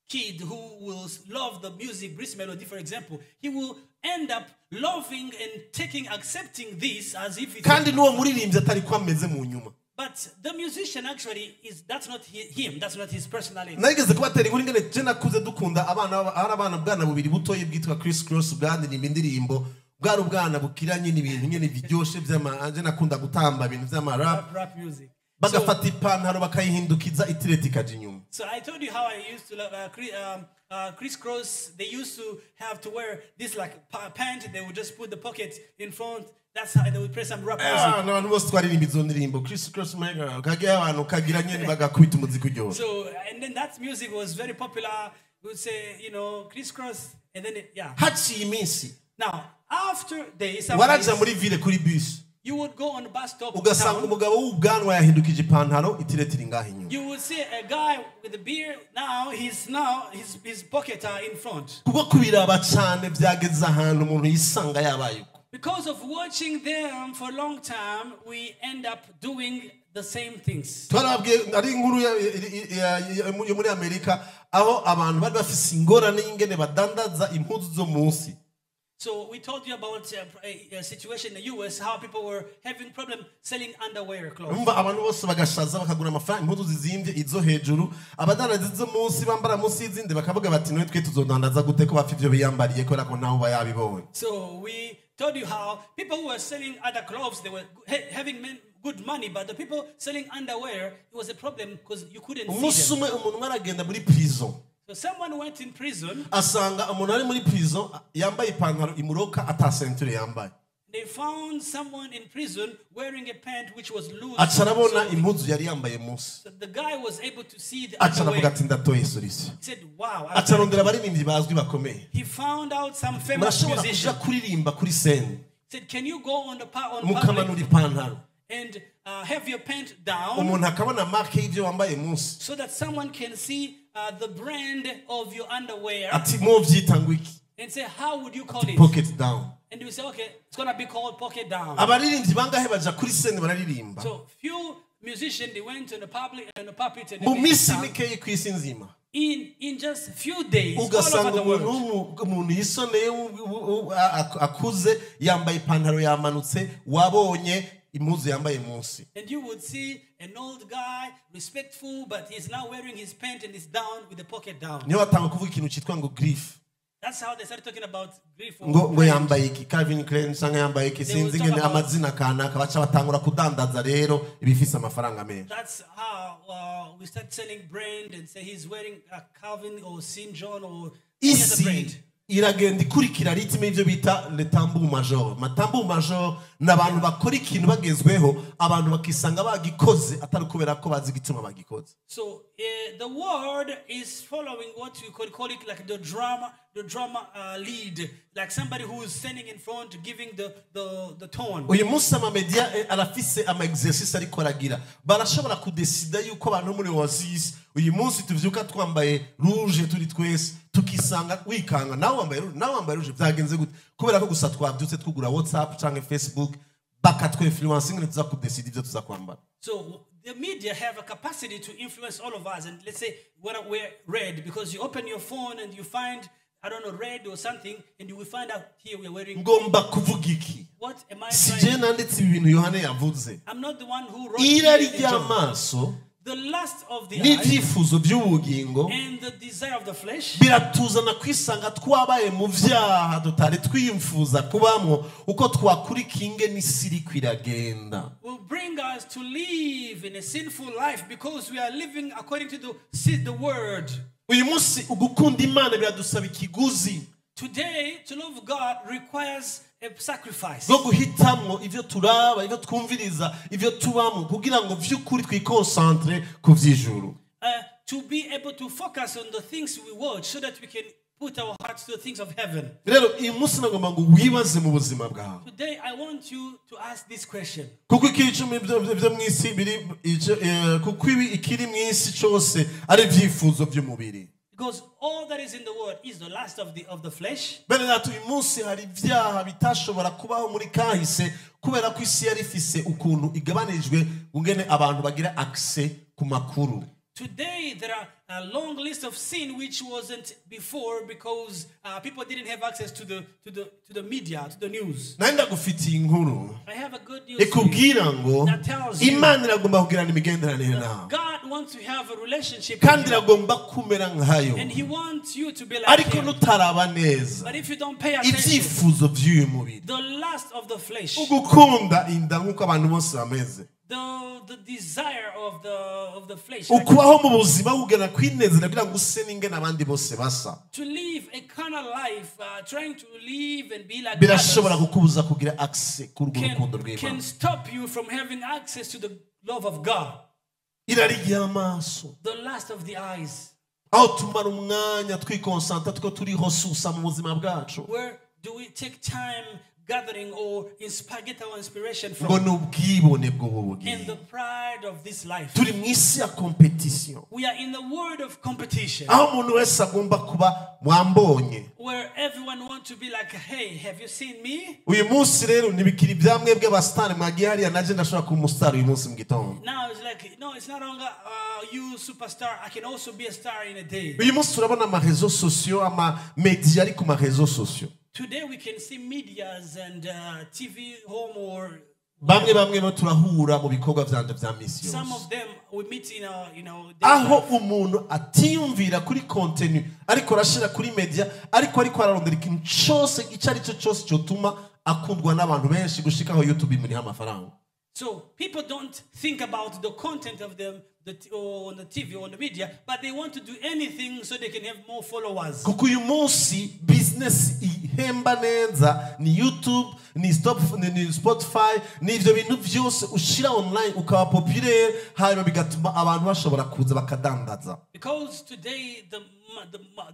[SPEAKER 2] kid who will love the music, Bruce Melody, for example, he will end up loving and taking, accepting this as if it's.
[SPEAKER 1] Kandi n'uwo muririmbyi atari ko ameze mu nyuma.
[SPEAKER 2] But the musician actually is that's not him. That's not his personality.
[SPEAKER 1] Narigeze kubatera inkuru ingene je nakuze dukunda abana hari abana bwana bubiri butoyi bwitwa Chris Cross bwaririmba indirimbo bwari ubwana bukiranye n'ibintu nyene biryoshe vy'ama je nakunda gutamba ibintu vy'ama rap.
[SPEAKER 2] Rap music. So,
[SPEAKER 1] Bagafata ipantaro bakayihindukiza itireti ikaja inyuma.
[SPEAKER 2] So I told you how I used to love Chris Cross. They used to have to wear this like pant. They would just put the pocket in front. That's how they would play some rap music.
[SPEAKER 1] Ah, n'abantu bose twaririmba izo ndirimbo Chris Cross mega kagira abantu kagira nyene bagakubita umuziki uryoshye.
[SPEAKER 2] So and then that music was very popular. We would say, Chris Cross, and then yeah.
[SPEAKER 1] Haciye iminsi
[SPEAKER 2] Now after days, some
[SPEAKER 1] waraja
[SPEAKER 2] days,
[SPEAKER 1] muri ville kuri bus
[SPEAKER 2] you would go on the bus stop.
[SPEAKER 1] Ugasanga
[SPEAKER 2] Town.
[SPEAKER 1] Umugabo w'ubwanwa yahindukije ipantaro itireti iri ngaho inyuma.
[SPEAKER 2] You would see a guy with a beard. Now his pocket are in front.
[SPEAKER 1] Kuko kubiraba cyane byageze ahantu umuntu yisanga yabaye uko.
[SPEAKER 2] Because of watching them for a long time, we end up doing the same things.
[SPEAKER 1] Twarabwiye ari inkuru yo muri Amerika aho abantu bari bafise ingorane y'ingene badandaza impuzu zo munsi.
[SPEAKER 2] So we told you about a situation in the US, how people were having problem selling underwear clothes.
[SPEAKER 1] Umva abantu bose bagashaza bakagura amafaranga impuzu zizimvye izo hejuru abadandaza izo munsi bambara munsi y'izindi bakavuga bati none twe tuzodandaza gute ko bapfa ivyo biyambariye kubera ko ntawe uba yabibonye.
[SPEAKER 2] So we told you how people who were selling other clothes, they were having good money, but the people selling underwear, it was a problem because you couldn't see
[SPEAKER 1] Umunsi
[SPEAKER 2] them.
[SPEAKER 1] Umwe umuntu umwe aragenda muri prison.
[SPEAKER 2] So someone went in prison.
[SPEAKER 1] Asanga umuntu ari muri prison yambaye ipantaro imuroka ata ceinture yambaye.
[SPEAKER 2] They found someone in prison wearing a pant which was loose.
[SPEAKER 1] Aca arabona
[SPEAKER 2] So,
[SPEAKER 1] impuzu yari yambaye munsi.
[SPEAKER 2] so the guy was able to see the
[SPEAKER 1] Aca aravuga
[SPEAKER 2] underwear.
[SPEAKER 1] ati ndatoye solution.
[SPEAKER 2] He said, "Wow."
[SPEAKER 1] Aca arondera abaririmbyi bazwi bakomeye.
[SPEAKER 2] He found out some famous
[SPEAKER 1] Murashobora kuja
[SPEAKER 2] musician.
[SPEAKER 1] Kuririmba kuri scène
[SPEAKER 2] He said, "Can you go on public
[SPEAKER 1] mukamanura ipantaro
[SPEAKER 2] and have your pant down
[SPEAKER 1] umuntu akabona marque y'ibyo wambaye munsi
[SPEAKER 2] so that someone can see the brand of your underwear
[SPEAKER 1] ati mwovyita ngo iki
[SPEAKER 2] and say, how would you call it?"
[SPEAKER 1] Pocket down.
[SPEAKER 2] And you say, "Okay, it's gonna be called pocket down."
[SPEAKER 1] Abaririmbyi bangahe baja kuri scène bararirimba.
[SPEAKER 2] So few musicians, they went to the public and the pulpit and
[SPEAKER 1] Mu
[SPEAKER 2] they
[SPEAKER 1] minsi
[SPEAKER 2] sang.
[SPEAKER 1] Mikeyi ku isi nzima
[SPEAKER 2] In just few days, all over
[SPEAKER 1] ugasanga
[SPEAKER 2] the
[SPEAKER 1] umuntu
[SPEAKER 2] world.
[SPEAKER 1] Umuntu yisoneye akuze yambaye ipantaro yamanutse wabonye impuzu yambaye munsi.
[SPEAKER 2] And you would see an old guy, respectful, but he's now wearing his pant and is down with the pocket down.
[SPEAKER 1] Niyo batanga kuvuga ikintu cyitwa ngo griffe.
[SPEAKER 2] That's how they started talking about grief. Or
[SPEAKER 1] Ngo ngo yambaye iki Calvin Klein cyangwa yambaye iki
[SPEAKER 2] They will
[SPEAKER 1] sinzi
[SPEAKER 2] talk
[SPEAKER 1] ngene
[SPEAKER 2] about-
[SPEAKER 1] amazina kanaka baca batangura kudandaza rero ibifise amafaranga menshi.
[SPEAKER 2] That's how we start selling brand and say he's wearing a Calvin or St. John or any other
[SPEAKER 1] Isi
[SPEAKER 2] brand.
[SPEAKER 1] Iragenda ikurikira rythme y'ibyo bita le tambour major. Matambour major ni abantu bakora ikintu bagezweho, abantu bakisanga bagikoze atari kubera ko bazi igituma bagikoze.
[SPEAKER 2] So the world is following what you could call it like the drama lead, like somebody who is standing in front giving the tone.
[SPEAKER 1] Uyu munsi amamedia arafise ama exercice ariko aragira. Barashobora kudesida yuko abantu muri Oasis uyu munsi tuvyuka twambaye rouge turi twese, tukisanga wikanga nawe wambaye rouge, nawe wambaye rouge, vyagenze gute? Kubera ko gusa twavyutse twugura WhatsApp canke Facebook, bakatwinfluence ingene tuza kudesida ivyo tuza kwambara.
[SPEAKER 2] So the media have a capacity to influence all of us. And let's say when I wear red, because you open your phone and you find, I don't know, red or something, and you will find out here we are wearing.
[SPEAKER 1] Ngomba kuvuga iki?
[SPEAKER 2] What am I
[SPEAKER 1] Si
[SPEAKER 2] trying?
[SPEAKER 1] je nanditse ibi bintu Yohana yavuze.
[SPEAKER 2] I'm not the one who wrote
[SPEAKER 1] Irari
[SPEAKER 2] here in John.
[SPEAKER 1] ry'amaso
[SPEAKER 2] The lust of the eye
[SPEAKER 1] n'ibyifuzo by'ubugingo
[SPEAKER 2] and the desire of the flesh
[SPEAKER 1] biratuzana kwisanga twabaye mu byaha tutari twiyumfuza kubamwo uko twakurika ingene isi iriko iragenda.
[SPEAKER 2] Will bring us to live in a sinful life because we are living according to the see the word.
[SPEAKER 1] Uyu munsi ugukunda Imana biradusaba ikiguzi
[SPEAKER 2] Today, to love God requires a sacrifice.
[SPEAKER 1] Bwo guhitamwo ivyo turaba, ivyo twumviriza, ivyo tubamo, kugira ngo vy'ukuri twikonsantre ku vy'ijuru.
[SPEAKER 2] To be able to focus on the things we watch so that we can put our hearts to the things of heaven.
[SPEAKER 1] Rero uyu munsi nagomba ngo wibaze mu buzima bwawe.
[SPEAKER 2] Today, I want you to ask this question.
[SPEAKER 1] Kuko ikiri icumi byo mu isi biri kuko ibi ikiri mu isi cyose ari ibyifuzo by'umubiri.
[SPEAKER 2] Because all that is in the world is the lust of the flesh,
[SPEAKER 1] Bene data, uyu munsi hari ibyaha bitashobora kubaho muri kahise kubera ko isi yari ifise ukuntu igabanijwe ungene abantu bagira accès ku makuru.
[SPEAKER 2] Today, there are a long list of sin which wasn't before because people didn't have access to the media, to the news.
[SPEAKER 1] Nari ndagufitiye inkuru
[SPEAKER 2] I have a good news for you.
[SPEAKER 1] Ikubwira ngo
[SPEAKER 2] That tells you
[SPEAKER 1] Imana iragomba kugirana imigenderanire nawe
[SPEAKER 2] God wants to have a relationship with
[SPEAKER 1] kandi
[SPEAKER 2] you,
[SPEAKER 1] iragomba kumera nkayo.
[SPEAKER 2] And He wants you to be like
[SPEAKER 1] Ariko
[SPEAKER 2] Him.
[SPEAKER 1] nutaraba neza,
[SPEAKER 2] But if you don't pay attention,
[SPEAKER 1] ibyifuzo by'uyu mubiri,
[SPEAKER 2] the lust of the flesh,
[SPEAKER 1] ugukunda inda nk'uko abantu bose bameze,
[SPEAKER 2] the desire of the flesh, like
[SPEAKER 1] ukubaho mu buzima bugana kwinezera kugira ngo use n'ingene abandi bose basa,
[SPEAKER 2] to live a carnal life, trying to live and be like
[SPEAKER 1] birashobora
[SPEAKER 2] others,
[SPEAKER 1] kukubuza kugira accès kuri urwo rukundo
[SPEAKER 2] can
[SPEAKER 1] rw'Imana.
[SPEAKER 2] Stop you from having access to the love of God.
[SPEAKER 1] Irari ry'amaso,
[SPEAKER 2] The lust of the eyes.
[SPEAKER 1] Aho tumara umwanya twikonsanta two turiho susa mu buzima bwacu,
[SPEAKER 2] Where do we take time gathering or inspire, get our inspiration
[SPEAKER 1] ngo
[SPEAKER 2] from?
[SPEAKER 1] ni ubwibone bw'ubu
[SPEAKER 2] And the
[SPEAKER 1] bugingo.
[SPEAKER 2] Pride of this life.
[SPEAKER 1] Turi mu isi ya competition,
[SPEAKER 2] We are in the world of competition
[SPEAKER 1] aho umuntu wese agomba kuba mwambonye.
[SPEAKER 2] Where everyone wants to be like, "Hey, have you seen me?"
[SPEAKER 1] Uyu munsi rero ntibikiri ibyamwebwe abasitari mwagiye hariya, nanjye ndashobora kuba umusitari uyu munsi mu gitondo.
[SPEAKER 2] Now it's like, no, it's not longer you superstar. I can also be a star in a day.
[SPEAKER 1] Uyu munsi turabona amaréseaux sociaux, amamedia ari ku maréseaux sociaux.
[SPEAKER 2] Today we can see medias and TV home or
[SPEAKER 1] Bamwe bamwe bo turahura mu bikorwa byanje bya misi
[SPEAKER 2] some
[SPEAKER 1] yose,
[SPEAKER 2] of them we meet in our daily
[SPEAKER 1] aho
[SPEAKER 2] life.
[SPEAKER 1] Umuntu atiyumvira kuri contenu ariko arashira kuri media, ariko ararondera ikintu cyose icyo ari cyo cyose cyotuma akundwa n'abantu benshi gushikaho YouTube imuriha amafaranga.
[SPEAKER 2] So people don't think about the content of them or on the TV or on the media, but they want to do anything so they can have more followers.
[SPEAKER 1] Kuko uyu munsi business ihemba neza ni YouTube, ni stop, ni Spotify, ni ibyo bintu byose ushira online ukaba populaire, hanyuma bigatuma abantu bashobora kuza bakadandaza.
[SPEAKER 2] Because today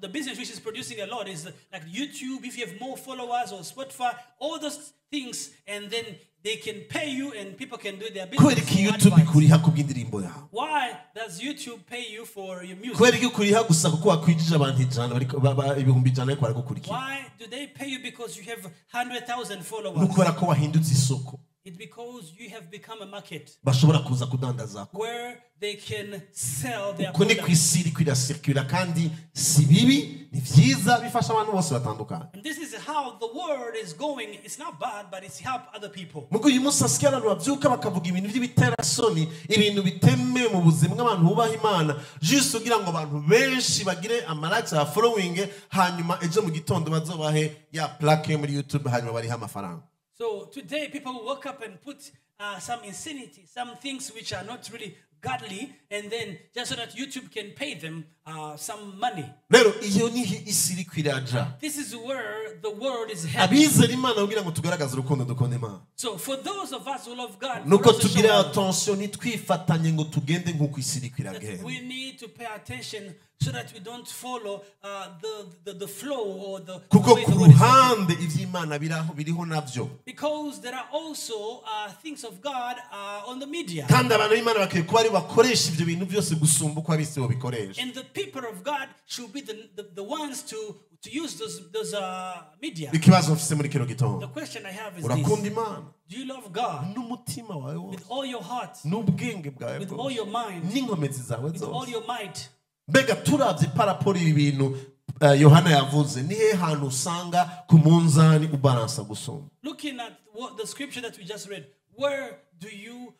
[SPEAKER 2] the business which is producing a lot is like YouTube. If you have more followers or Spotify, all those things, and then they can pay you and people can do their
[SPEAKER 1] Kubera
[SPEAKER 2] business
[SPEAKER 1] iki
[SPEAKER 2] or
[SPEAKER 1] YouTube
[SPEAKER 2] advice.
[SPEAKER 1] Ikuriha kubw'indirimbo yawe?
[SPEAKER 2] Why does YouTube pay you for your music?
[SPEAKER 1] Kubera iki ukuriha gusa kuko wakwijije abantu 100 100,000 bariko baragukurikira?
[SPEAKER 2] Why do they pay you because you have 100,000
[SPEAKER 1] Ni
[SPEAKER 2] followers?
[SPEAKER 1] ukubera ko wahindutse isoko.
[SPEAKER 2] It's because you have become a market
[SPEAKER 1] bashobora kuza kudandaza
[SPEAKER 2] where they can sell their
[SPEAKER 1] uko ni ku
[SPEAKER 2] products.
[SPEAKER 1] isi iriko irasirikira kandi si bibi ni vyiza bifasha abantu bose batandukanye.
[SPEAKER 2] And this is how the world is going. It's not bad, but it's help other people.
[SPEAKER 1] Mugo uyu munsi hasigaye abantu bavyuka bakavuga ibintu by'ibiterasoni ibintu bitemewe mu buzima bw'abantu bubaha Imana juste kugira ngo abantu benshi bagire ama likes ya following hanyuma ejo mu gitondo bazobahe ya plaque yo muri YouTube hanyuma barihe amafaranga.
[SPEAKER 2] So today people will wake up and put some insanity, some things which are not really godly, and then just so that YouTube can pay them some money.
[SPEAKER 1] Rero iyo niho isi iriko iraja.
[SPEAKER 2] This is where the world is heading.
[SPEAKER 1] Abizera Imana kugira ngo tugaragaze urukundo dukunda Imana
[SPEAKER 2] So for those of us who love God, for
[SPEAKER 1] nuko
[SPEAKER 2] us to show
[SPEAKER 1] tugire
[SPEAKER 2] love,
[SPEAKER 1] attention ntitwifatanye ngo tugende nk'uko isi iriko
[SPEAKER 2] that
[SPEAKER 1] iragenda.
[SPEAKER 2] we need to pay attention so that we don't follow the flow or the
[SPEAKER 1] Kuko
[SPEAKER 2] way
[SPEAKER 1] ku
[SPEAKER 2] the world is going.
[SPEAKER 1] ruhande ivy'Imana biraho biriho navyo.
[SPEAKER 2] Because there are also things of God on the media.
[SPEAKER 1] Kandi abantu b'Imana bakwiye kuba ari bakoresha ivyo bintu byose gusumba uko ab'isi bobikoresha.
[SPEAKER 2] And the people of God should be the ones to use those media.
[SPEAKER 1] Ikibazo mfise muri kino gitondo.
[SPEAKER 2] The question I have is
[SPEAKER 1] Urakunda
[SPEAKER 2] this.
[SPEAKER 1] Imana
[SPEAKER 2] Do you love God
[SPEAKER 1] n'umutima wawe wose
[SPEAKER 2] with all your heart,
[SPEAKER 1] n'ubwenge bwawe
[SPEAKER 2] with all
[SPEAKER 1] bwose
[SPEAKER 2] your mind,
[SPEAKER 1] n'inkomezi zawe
[SPEAKER 2] with all
[SPEAKER 1] zose?
[SPEAKER 2] your might?
[SPEAKER 1] Mbega turavye paraporo ibi bintu Yohana yavuze ni he hantu usanga ku munzani ubalansa gusumba?
[SPEAKER 2] Looking at what the scripture that we just read, where do you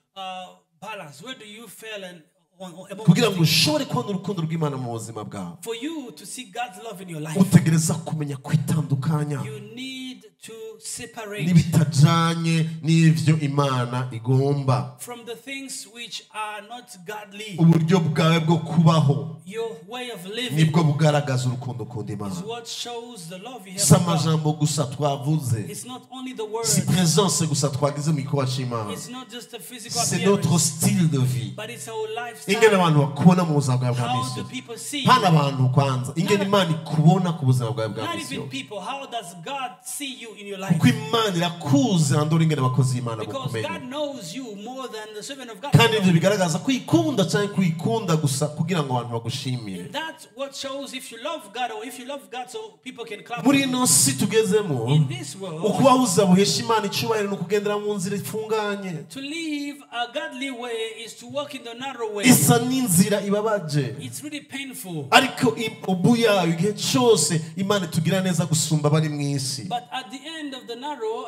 [SPEAKER 2] balance? Where do you fail and on, among
[SPEAKER 1] Kugira
[SPEAKER 2] these
[SPEAKER 1] ngo
[SPEAKER 2] things?
[SPEAKER 1] ushobore kubona urukundo rw'Imana mu buzima bwawe
[SPEAKER 2] For you to see God's love in your life,
[SPEAKER 1] utegereza kumenya kwitandukanya
[SPEAKER 2] you need to separate
[SPEAKER 1] n'ibitajanye n'ivyo Imana igomba.
[SPEAKER 2] from the things which are not godly.
[SPEAKER 1] Uburyo bwawe bwo kubaho
[SPEAKER 2] Your way of living
[SPEAKER 1] nibwo bugaragaza urukundo ukunda Imana.
[SPEAKER 2] is what shows the love you have
[SPEAKER 1] Si
[SPEAKER 2] for God.
[SPEAKER 1] amajambo gusa twavuze,
[SPEAKER 2] It's not only the
[SPEAKER 1] si
[SPEAKER 2] word.
[SPEAKER 1] presence gusa twagize mu gikorwa c'Imana,
[SPEAKER 2] It's not just a physical
[SPEAKER 1] c'est notre
[SPEAKER 2] appearance,
[SPEAKER 1] style de vie.
[SPEAKER 2] but it's our
[SPEAKER 1] Ingene
[SPEAKER 2] lifestyle.
[SPEAKER 1] abantu bakubona mu buzima bwawe bwa
[SPEAKER 2] How
[SPEAKER 1] misi
[SPEAKER 2] do
[SPEAKER 1] yose.
[SPEAKER 2] people see
[SPEAKER 1] Hano
[SPEAKER 2] you?
[SPEAKER 1] abantu kwanza ingene Imana ikubona ku buzima bwawe bwa
[SPEAKER 2] Not
[SPEAKER 1] misi
[SPEAKER 2] even
[SPEAKER 1] yose.
[SPEAKER 2] people. How does God see you in your life?
[SPEAKER 1] Kuko Imana irakuzi andora ingene abakozi b'Imana
[SPEAKER 2] Because
[SPEAKER 1] bukumenya.
[SPEAKER 2] God knows you more than the servant of God.
[SPEAKER 1] Kandi ibyo bigaragaza kwikunda cyangwa kwikunda gusa kugira ngo abantu bagushimire.
[SPEAKER 2] And that's what shows if you love God or if you love God so people can clap.
[SPEAKER 1] Muri ino si tugezemo
[SPEAKER 2] In this world,
[SPEAKER 1] ukubaho ubuzima buhesha Imana icyubahiro ni ukugendera mu nzira ifunganye.
[SPEAKER 2] to live a godly way is to walk in the narrow way.
[SPEAKER 1] Isa n'inzira ibabaje.
[SPEAKER 2] It's really painful.
[SPEAKER 1] Ariko ubu yayo igihe cyose Imana itugira neza gusumba abari mu isi.
[SPEAKER 2] But at the end of the narrow,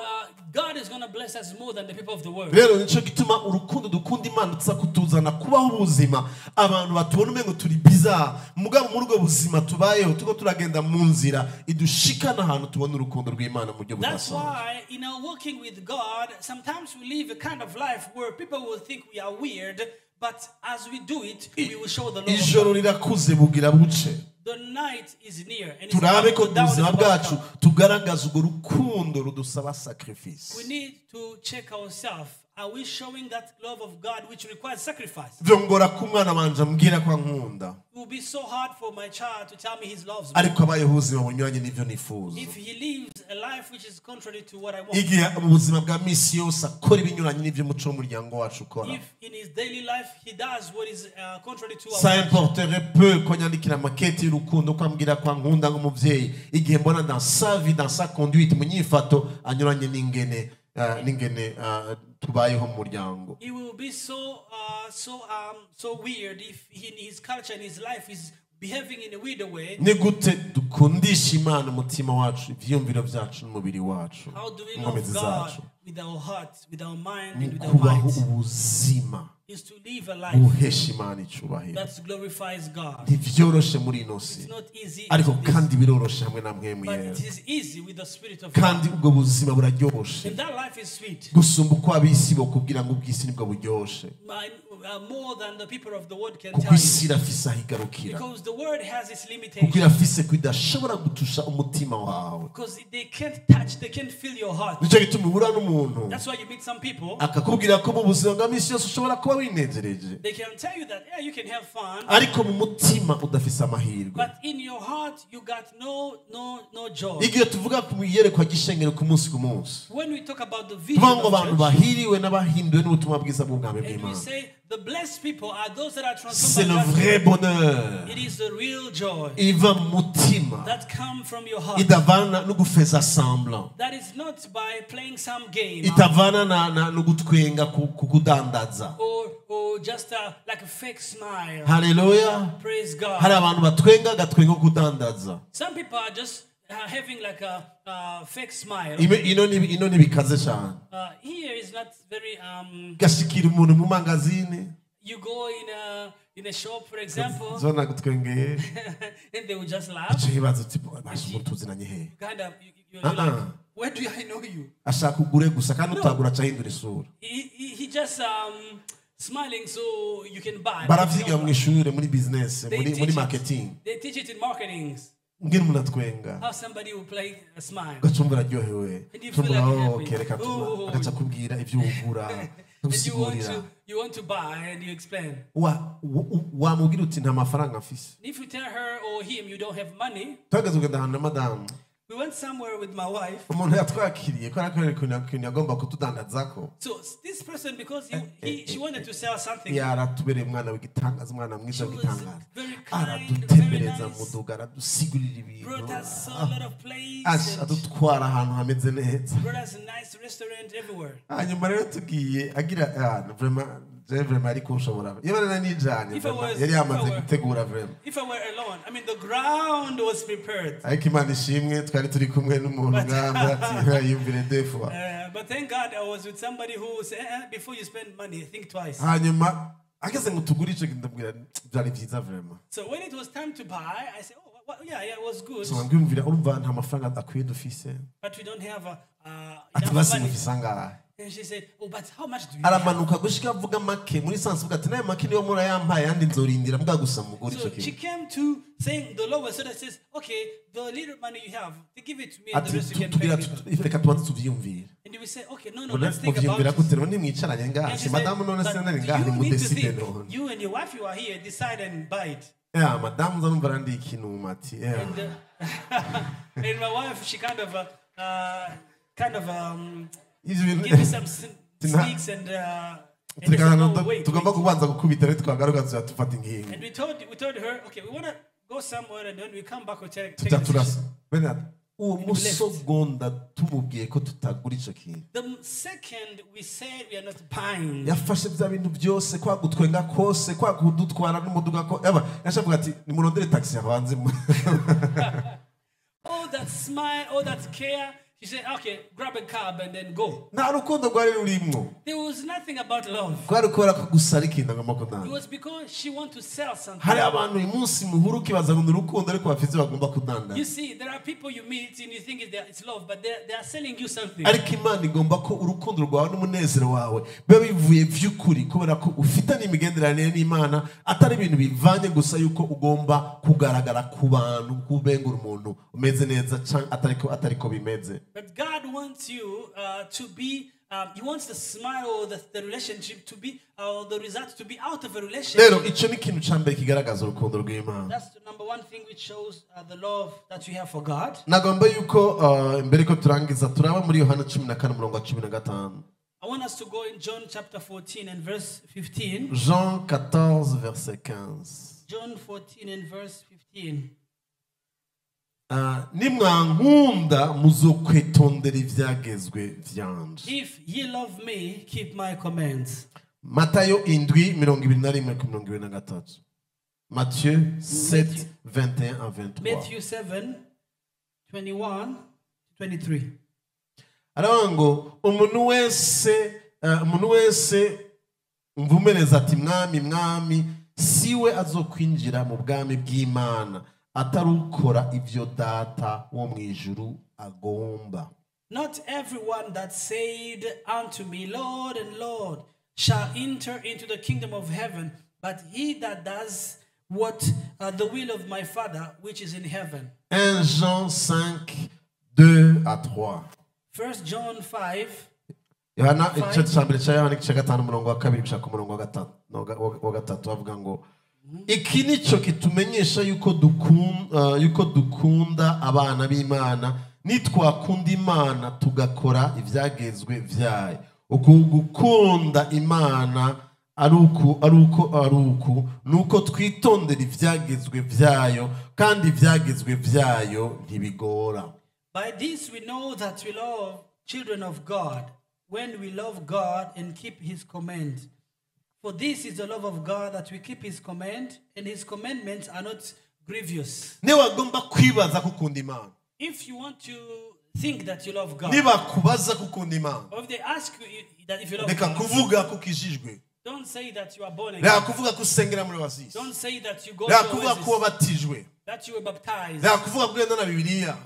[SPEAKER 2] God is going to bless us more than the people of the world.
[SPEAKER 1] Rero nico gituma urukundo dukunda Imana tuza kutuzana kubaho ubuzima abantu batubona umengo turi bizarre mugabo muri ubwo buzima tubayeho tuko turagenda mu nzira idushikana ahantu tubona urukundo rw'Imana mu buryo
[SPEAKER 2] That's
[SPEAKER 1] budasanzwe.
[SPEAKER 2] why in our walking with God, sometimes we live a kind of life where people will think we are weird, but as we do it, we will show the love of
[SPEAKER 1] Ijoro
[SPEAKER 2] God.
[SPEAKER 1] rirakuze bugira buce.
[SPEAKER 2] The night is near, and it's
[SPEAKER 1] Turabe ko
[SPEAKER 2] the dawn is
[SPEAKER 1] ubuzima
[SPEAKER 2] about to
[SPEAKER 1] bwacu
[SPEAKER 2] come.
[SPEAKER 1] tugaragaza urwo rukundo rudusaba sacrifice.
[SPEAKER 2] We need to check ourselves. Are we showing that love of God which requires sacrifice?
[SPEAKER 1] Vyongora ko umwana wanje ambwira ko ankunda.
[SPEAKER 2] It will be so hard for my child to tell me he loves me.
[SPEAKER 1] Ariko abayeho ubuzima bunyuranye n'ivyo nifuza.
[SPEAKER 2] If he lives a life which is contrary to what I want.
[SPEAKER 1] Igihe mu buzima bwa misi yose akora ibinyuranye n'ivyo umuco w'umuryango wacu ukora.
[SPEAKER 2] If in his daily life he does what is contrary to our
[SPEAKER 1] Ça importerait peu ko nyandikira makete y'urukundo ko ambwira ko ankunda nk'umuvyeyi igihe mbona dans sa vie, dans sa conduite, mu nyifato anyuranye n'ingene tubayeho mu muryango.
[SPEAKER 2] It will be so weird if he, in his culture and his life is behaving in a weird way.
[SPEAKER 1] Ni gute dukundisha Imana umutima wacu, ivyiyumviro vyacu n'umubiri wacu,
[SPEAKER 2] How do we love
[SPEAKER 1] inkomezi
[SPEAKER 2] God
[SPEAKER 1] zacu?
[SPEAKER 2] with our heart, with our mind,
[SPEAKER 1] Ni
[SPEAKER 2] and with our
[SPEAKER 1] kubaho
[SPEAKER 2] might?
[SPEAKER 1] ubuzima
[SPEAKER 2] Is to live a life
[SPEAKER 1] buhesha Imana icubahiro.
[SPEAKER 2] that glorifies God.
[SPEAKER 1] Ntivyoroshe muri ino si,
[SPEAKER 2] It's not easy,
[SPEAKER 1] ariko kandi biroroshe hamwe na mwemu
[SPEAKER 2] but
[SPEAKER 1] yera.
[SPEAKER 2] it is easy with the Spirit of God.
[SPEAKER 1] Kandi ubwo buzima buraryoshe
[SPEAKER 2] And that life is sweet.
[SPEAKER 1] gusumba uko ab'isi bokubwira ngo ubw'isi nibwo buryoshe.
[SPEAKER 2] More than the people of the world can
[SPEAKER 1] Kuko
[SPEAKER 2] tell you.
[SPEAKER 1] isi irafise aho igarukira.
[SPEAKER 2] Because the world has its
[SPEAKER 1] Kuko
[SPEAKER 2] limitations.
[SPEAKER 1] irafise ko idashobora gutusha umutima wawe.
[SPEAKER 2] Because they can't touch, they can't feel your heart.
[SPEAKER 1] Nico gituma uhura n'umuntu
[SPEAKER 2] That's why you meet some people.
[SPEAKER 1] akakubwira ko mu buzima bwa misi yose ushobora kuba winezereje,
[SPEAKER 2] They can tell you that, yeah, you can have fun.
[SPEAKER 1] ariko mu mutima udafise amahirwe.
[SPEAKER 2] But in your heart, you got no joy.
[SPEAKER 1] Igihe tuvuga ku iyerekwa ry'ishengero ku munsi ku munsi,
[SPEAKER 2] When we talk about the vision
[SPEAKER 1] tuvuga ngo
[SPEAKER 2] of
[SPEAKER 1] abantu
[SPEAKER 2] church,
[SPEAKER 1] bahiriwe n'abahinduwe n'ubutumwa bwiza bw'ubwami
[SPEAKER 2] and we
[SPEAKER 1] bw'Imana.
[SPEAKER 2] say The blessed people are those that are
[SPEAKER 1] C'est
[SPEAKER 2] transformed
[SPEAKER 1] le
[SPEAKER 2] by God's
[SPEAKER 1] vrai
[SPEAKER 2] word.
[SPEAKER 1] bonheur
[SPEAKER 2] It is the real joy
[SPEAKER 1] iva mu mutima,
[SPEAKER 2] that come from your heart.
[SPEAKER 1] idavana no gufeza semblant,
[SPEAKER 2] That is not by playing some game
[SPEAKER 1] itavana no gutwenga ku kudandaza.
[SPEAKER 2] or just like a fake smile.
[SPEAKER 1] Haleluya.
[SPEAKER 2] Praise God.
[SPEAKER 1] Hari abantu batwenga agatwenga ko kudandaza.
[SPEAKER 2] Some people are just having like a fake smile.
[SPEAKER 1] Ino ntibikaze cyane.
[SPEAKER 2] Here is not very.
[SPEAKER 1] Gashikira umuntu mu mangazini,
[SPEAKER 2] You go in a shop, for example,
[SPEAKER 1] zona gutwengeye,
[SPEAKER 2] and they will just laugh.
[SPEAKER 1] aca yibaza uti basha umuntu tuzinanye hehe?
[SPEAKER 2] Kind of, you're like,
[SPEAKER 1] Uh-uh.
[SPEAKER 2] where do I know you?
[SPEAKER 1] Ashaka ugure gusa, kandi utagura aca ahindura isura.
[SPEAKER 2] He just smiling so you can buy.
[SPEAKER 1] Baravyiga mu ishure, muri business,
[SPEAKER 2] They
[SPEAKER 1] muri
[SPEAKER 2] teach
[SPEAKER 1] muri
[SPEAKER 2] it.
[SPEAKER 1] marketing.
[SPEAKER 2] They teach it in marketing.
[SPEAKER 1] Ngene umuntu atwenga,
[SPEAKER 2] How somebody will play a smile.
[SPEAKER 1] ugacumva araryohewe,
[SPEAKER 2] And you feel
[SPEAKER 1] ucumva
[SPEAKER 2] like
[SPEAKER 1] oh,
[SPEAKER 2] happy.
[SPEAKER 1] okay, reka
[SPEAKER 2] Oh.
[SPEAKER 1] agaca akubwira ibyo ugura,
[SPEAKER 2] And you want
[SPEAKER 1] agusigurira.
[SPEAKER 2] to you want to buy and you explain.
[SPEAKER 1] Wamubwira uti nta mafaranga mfise.
[SPEAKER 2] And if you tell her or him you don't have money,
[SPEAKER 1] Tuhagaze kugenda ahantu na madamu,
[SPEAKER 2] we went somewhere with my wife.
[SPEAKER 1] umuntu yatwakiriye ko arakwereka ikintu yagomba kutudandazako.
[SPEAKER 2] So this person, because she wanted to sell something,
[SPEAKER 1] Yaratubereye umwana w'igitangaza, umwana mwiza
[SPEAKER 2] She was
[SPEAKER 1] w'igitangaza.
[SPEAKER 2] very kind,
[SPEAKER 1] Aradutembereza
[SPEAKER 2] very nice.
[SPEAKER 1] muduga, aradusigurira ibintu,
[SPEAKER 2] brought us a lot of place, and
[SPEAKER 1] adutwara ahantu hameze neza.
[SPEAKER 2] brought us a nice restaurant everywhere.
[SPEAKER 1] Hanyuma rero tugiye agira vraiment je vraiment ariko ushobora iyo nari nijanye,
[SPEAKER 2] If I
[SPEAKER 1] vraiment,
[SPEAKER 2] was-
[SPEAKER 1] yari yamaze
[SPEAKER 2] if I were-
[SPEAKER 1] gutegura vraiment.
[SPEAKER 2] If I were alone, I mean, the ground was prepared.
[SPEAKER 1] Ariko Imana ishimwe, twari turi kumwe n'umuntu ngamba ati yumvire defwa.
[SPEAKER 2] But thank God I was with somebody who said, before you spend money, think twice.
[SPEAKER 1] Hanyuma ageze ngo tugure ico, ndabwira byari byiza vraiment.
[SPEAKER 2] So when it was time to buy, I said, oh, well, yeah, it was good.
[SPEAKER 1] So ngwimvira, urumva nta mafaranga akwiye dufise.
[SPEAKER 2] But we don't have
[SPEAKER 1] Ati
[SPEAKER 2] enough
[SPEAKER 1] basi
[SPEAKER 2] money.
[SPEAKER 1] mufise angahe?
[SPEAKER 2] And she said, oh, but how much do you have?
[SPEAKER 1] Aramanuka gushika avuga make muri sansi, avuga ati nayo make niyo murayampaye, yandi nzorindira mbwa gusa mugure ico
[SPEAKER 2] So she
[SPEAKER 1] kintu.
[SPEAKER 2] came to saying the lowest, so that says, okay, the little money you have, they give it to me, and the
[SPEAKER 1] Ati
[SPEAKER 2] rest you can pay
[SPEAKER 1] tugira
[SPEAKER 2] me.
[SPEAKER 1] reka tubanze tuvyiyumvire.
[SPEAKER 2] And we say, okay, no, let's think about
[SPEAKER 1] Muvyiyumvira
[SPEAKER 2] it.
[SPEAKER 1] gute none mwicaranye ngaha?
[SPEAKER 2] And
[SPEAKER 1] Si
[SPEAKER 2] she said,
[SPEAKER 1] madamu none
[SPEAKER 2] but
[SPEAKER 1] sinari ngaha,
[SPEAKER 2] you need to
[SPEAKER 1] nimudeside
[SPEAKER 2] think.
[SPEAKER 1] none.
[SPEAKER 2] You and your wife, you are here, decide and buy it.
[SPEAKER 1] Ya madamu nza numva arandiye ikinuma ati ya.
[SPEAKER 2] And, and my wife, she kind of,
[SPEAKER 1] Ivyo bintu
[SPEAKER 2] give me some sneaks and they
[SPEAKER 1] tureka
[SPEAKER 2] said,
[SPEAKER 1] ahantu
[SPEAKER 2] oh, wait,
[SPEAKER 1] tugomba
[SPEAKER 2] wait.
[SPEAKER 1] kubanza gukubita, rero twagaruka tuzatufata ingingo.
[SPEAKER 2] And we told her, okay, we want to go somewhere, and then we come back, we take
[SPEAKER 1] Tuja
[SPEAKER 2] a decision.
[SPEAKER 1] turasa bene ati, uwo
[SPEAKER 2] And we left.
[SPEAKER 1] musogonda tumubwiye ko tutagura ico kintu,
[SPEAKER 2] The second we said we are not buying,
[SPEAKER 1] yafashe bya bintu byose, kwa gutwenga kose, kwa kudutwara n'umuduga ko aba yashavuga ati nimurondere taxi hanze.
[SPEAKER 2] All that smile, all that care, she said, okay, grab a cab and then go.
[SPEAKER 1] Nta rukundo rwari rurimwo.
[SPEAKER 2] There was nothing about love.
[SPEAKER 1] Rwari kubera ko gusa ari ikintu agomba
[SPEAKER 2] It
[SPEAKER 1] kudandaza.
[SPEAKER 2] was because she wanted to sell something.
[SPEAKER 1] Hari abantu uyu munsi muhura ukibaza ngo ni urukundo, ariko bafite ibyo bagomba kudandaza.
[SPEAKER 2] You see, there are people you meet and you think it's love, but they are selling you something.
[SPEAKER 1] Ariko Imana igomba ko urukundo rwawe n'umunezero wawe biba bivuye by'ukuri kubera ko ufitanye imigenderanire n'Imana, atari ibintu bivanye gusa yuko ugomba kugaragara ku bantu kubengura umuntu umeze neza canke atariko bimeze.
[SPEAKER 2] But God wants you to be, he wants the smile or the relationship to be, or the result to be out of a relationship.
[SPEAKER 1] Rero ico ni ikintu ca mbere kigaragaza urukundo rw'Imana.
[SPEAKER 2] That's the number one thing which shows the love that you have for God.
[SPEAKER 1] Nagomba yuko mbere ko turangiza turaba muri Yohana 14 umurongo wa 15.
[SPEAKER 2] I want us to go in John chapter 14 and verse 15.
[SPEAKER 1] Jean 14 verset 15.
[SPEAKER 2] John 14 and verse 15.
[SPEAKER 1] Nimwankunda muzokwitondera ivyagezwe vyanje.
[SPEAKER 2] If ye love me, keep my commands.
[SPEAKER 1] Matayo 7 21 ku 23. Matthieu 7 21 à 23.
[SPEAKER 2] Matthew 7 21 23.
[SPEAKER 1] Aravuga ngo umuntu wese umvumereza ati mwami mwami siwe azokwinjira mu bwami bw'Imana atarukora ivyo data wo mu ijuru agomba.
[SPEAKER 2] Not everyone that said unto me, Lord and Lord, shall enter into the kingdom of heaven, but he that does what the will of my Father which is in heaven.
[SPEAKER 1] 1 Jean 5 2 à 3.
[SPEAKER 2] 1 John 5.
[SPEAKER 1] Yohana igice cya mbere cya Yohana igice 5 umurongo wa 2 gushaka umurongo wa 3 bavuga ngo iki nico kitumenyesha yuko dukunda abana b'Imana nitwakunda Imana tugakora ivyagezwe vyayo. Uku gukunda Imana ari uku ari uko ari uku nuko twitondera ibyagezwe byayo kandi ibyagezwe byayo ntibigora.
[SPEAKER 2] By this we know that we love children of God, when we love God and keep his command. For this is the love of God, that we keep his command, and his commandments are not grievous.
[SPEAKER 1] Niba kwibaza ko ukunda Imana,
[SPEAKER 2] If you want to think that you love God,
[SPEAKER 1] nibakubaza ko ukunda Imana,
[SPEAKER 2] or if they ask you that if you love
[SPEAKER 1] reka
[SPEAKER 2] God,
[SPEAKER 1] kuvuga ko ukijijwe,
[SPEAKER 2] don't say that you are born
[SPEAKER 1] reka
[SPEAKER 2] again.
[SPEAKER 1] kuvuga ko usengera muri Oasis,
[SPEAKER 2] Don't say that you go
[SPEAKER 1] reka
[SPEAKER 2] to
[SPEAKER 1] kuvuga ko
[SPEAKER 2] Oasis,
[SPEAKER 1] wabatijwe,
[SPEAKER 2] that you were baptized,
[SPEAKER 1] reka kuvuga ko ugenda na Bibiliya.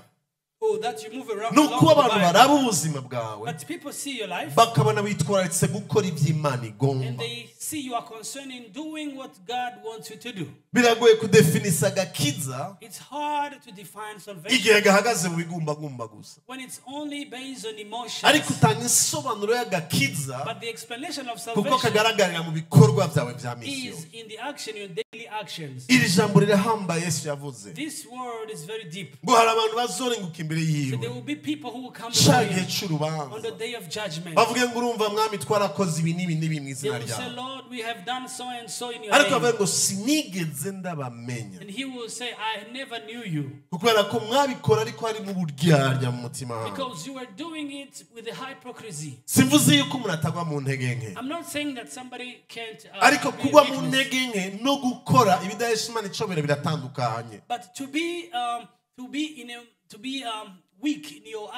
[SPEAKER 2] or that you move around.
[SPEAKER 1] Nuko
[SPEAKER 2] along the
[SPEAKER 1] abantu
[SPEAKER 2] Bible.
[SPEAKER 1] baraba ubuzima bwawe,
[SPEAKER 2] But people see your life
[SPEAKER 1] bakabona witwararitse gukora iby'Imana
[SPEAKER 2] and
[SPEAKER 1] igomba.
[SPEAKER 2] they see you are concerned in doing what God wants you to do.
[SPEAKER 1] Biragoye kudefinisa agakiza
[SPEAKER 2] It's hard to define salvation
[SPEAKER 1] igihe gahagaze mu bigumbagumba gusa,
[SPEAKER 2] when it's only based on emotions.
[SPEAKER 1] ariko utanga insobanuro y'agakiza
[SPEAKER 2] But the explanation of
[SPEAKER 1] kuko
[SPEAKER 2] salvation
[SPEAKER 1] kagaragarira mu bikorwa byawe bya misi
[SPEAKER 2] is
[SPEAKER 1] yose.
[SPEAKER 2] in the action, your daily actions.
[SPEAKER 1] Iri jambo rirahambaye Yesu yavuze
[SPEAKER 2] This word is very deep.
[SPEAKER 1] ngo hari abantu bazorenguka imbere
[SPEAKER 2] So
[SPEAKER 1] yiwe
[SPEAKER 2] there will be people who will come
[SPEAKER 1] ca
[SPEAKER 2] before
[SPEAKER 1] gihe
[SPEAKER 2] him on
[SPEAKER 1] c'urubanza,
[SPEAKER 2] the day of judgment.
[SPEAKER 1] bavuge ngo urumva mwami twarakoze ibi n'ibi n'ibi mu
[SPEAKER 2] They
[SPEAKER 1] izina
[SPEAKER 2] will say,
[SPEAKER 1] ryawe,
[SPEAKER 2] Lord, we have done so and so in your
[SPEAKER 1] ariko
[SPEAKER 2] name.
[SPEAKER 1] bavuge ngo sinigeze ndabamenya,
[SPEAKER 2] And he will say, I never knew you.
[SPEAKER 1] kubera ko mwabikora ariko harimo uburyarya mu mutima wawe.
[SPEAKER 2] Because you were doing it with a hypocrisy.
[SPEAKER 1] Simvuze yuko umuntu atagwa mu ntege nke,
[SPEAKER 2] I'm not saying that somebody can't
[SPEAKER 1] ariko
[SPEAKER 2] be
[SPEAKER 1] kugwa mu
[SPEAKER 2] weakness.
[SPEAKER 1] ntege nke no gukora ibidahesha Imana icobera biratandukanye.
[SPEAKER 2] But to be weak in your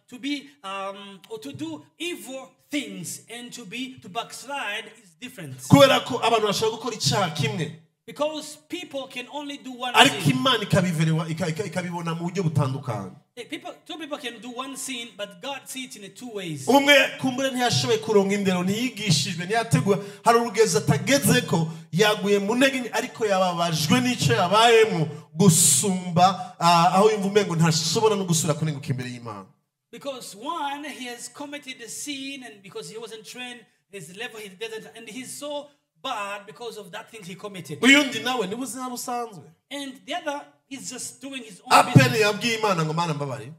[SPEAKER 2] to be or to do evil things and to backslide is different.
[SPEAKER 1] Kubera ko abantu bashobora gukora icyaha kimwe,
[SPEAKER 2] Because people can only do one
[SPEAKER 1] ariko
[SPEAKER 2] sin.
[SPEAKER 1] Imana ikabibona mu buryo butandukanye.
[SPEAKER 2] Two people can do one sin, but God sees it in two ways.
[SPEAKER 1] Umwe kumbure ntiyashoboye kuronka indero, ntiyigishijwe, ntiyateguwe, hari urugezo atageze ko yaguye mu ntege nke, ariko yababajwe n'icyo yabayemo gusumba aho yumva umengo ntashobora no gusubira kunenguka imbere y'Imana.
[SPEAKER 2] Because one, he has committed the sin, and because he wasn't trained, his level he didn't, and he's so bad because of that thing he committed.
[SPEAKER 1] Uyundi nawe ni ubuzima busanzwe.
[SPEAKER 2] And the other is just doing his own
[SPEAKER 1] Apene
[SPEAKER 2] business.
[SPEAKER 1] yabwiye Imana ngo Mana mbabare,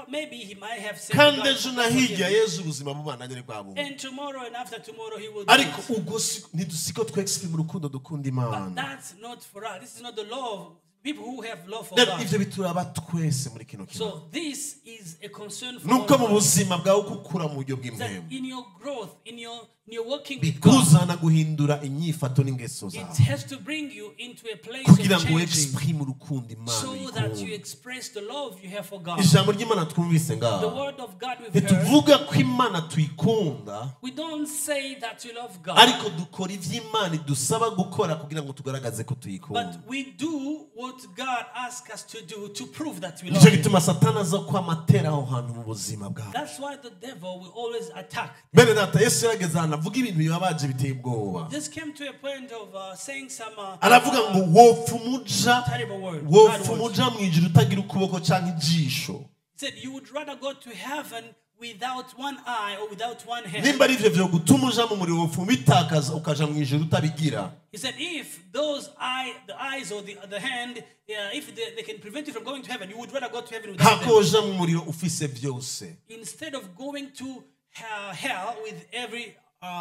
[SPEAKER 2] Maybe he might have said,
[SPEAKER 1] kandi
[SPEAKER 2] God,
[SPEAKER 1] ejo na hirya Yezu ubuzima bubandanye bwa buntu.
[SPEAKER 2] and tomorrow and after tomorrow he will do
[SPEAKER 1] Ariko
[SPEAKER 2] it.
[SPEAKER 1] ubwo ntidusiko twexprime urukundo dukunda Imana.
[SPEAKER 2] But that's not for us. This is not the love. People who have love for
[SPEAKER 1] Rero
[SPEAKER 2] God.
[SPEAKER 1] ivyo bituraba twese muri kino kintu.
[SPEAKER 2] So this is a concern for
[SPEAKER 1] Nuko
[SPEAKER 2] all
[SPEAKER 1] mu
[SPEAKER 2] of us.
[SPEAKER 1] buzima bwawe kukura mu buryo
[SPEAKER 2] That
[SPEAKER 1] bw'impemu
[SPEAKER 2] in your growth, in your working with God,
[SPEAKER 1] bikuzana guhindura inyifato n'ingeso zawe,
[SPEAKER 2] it has to bring you into a place of
[SPEAKER 1] kugira ngo
[SPEAKER 2] changing,
[SPEAKER 1] exprime urukundo Imana
[SPEAKER 2] so that you
[SPEAKER 1] ikunda.
[SPEAKER 2] express the love you have for God.
[SPEAKER 1] Ijambo ry'Imana twumvise
[SPEAKER 2] The
[SPEAKER 1] ngaho,
[SPEAKER 2] word of God we've heard,
[SPEAKER 1] ntituvuga ko Imana tuyikunda,
[SPEAKER 2] we don't say that we love God,
[SPEAKER 1] ariko dukora ivy'Imana idusaba gukora kugira ngo tugaragaze ko tuyikunda.
[SPEAKER 2] but we do what God asks us to do to prove that we love
[SPEAKER 1] Nicyo
[SPEAKER 2] Him.
[SPEAKER 1] gituma Satani aza kwamatera aho hantu mu buzima bwawe.
[SPEAKER 2] That's why the devil will always attack.
[SPEAKER 1] Bene data, Yesu yarageze ahantu avuga ibintu bibabaje biteye ubwoba.
[SPEAKER 2] Just came to a point of saying some
[SPEAKER 1] Aravuga ngo wopfa umuja,
[SPEAKER 2] terrible word. Hard
[SPEAKER 1] wopfa
[SPEAKER 2] words.
[SPEAKER 1] umuja mu ijuru utagira ukuboko canke ijisho.
[SPEAKER 2] He said you would rather go to heaven without one eye or without one hand.
[SPEAKER 1] Nimba ari ivyo vyogutuma uja mu muriro wopfa ubitakaza ukaja mu ijuru utabigira.
[SPEAKER 2] He said if those eye, the eyes or the hand, if they can prevent you from going to heaven, you would rather go to heaven without them.
[SPEAKER 1] Hako uja mu muriro ufise vyose.
[SPEAKER 2] Instead of going to hell with every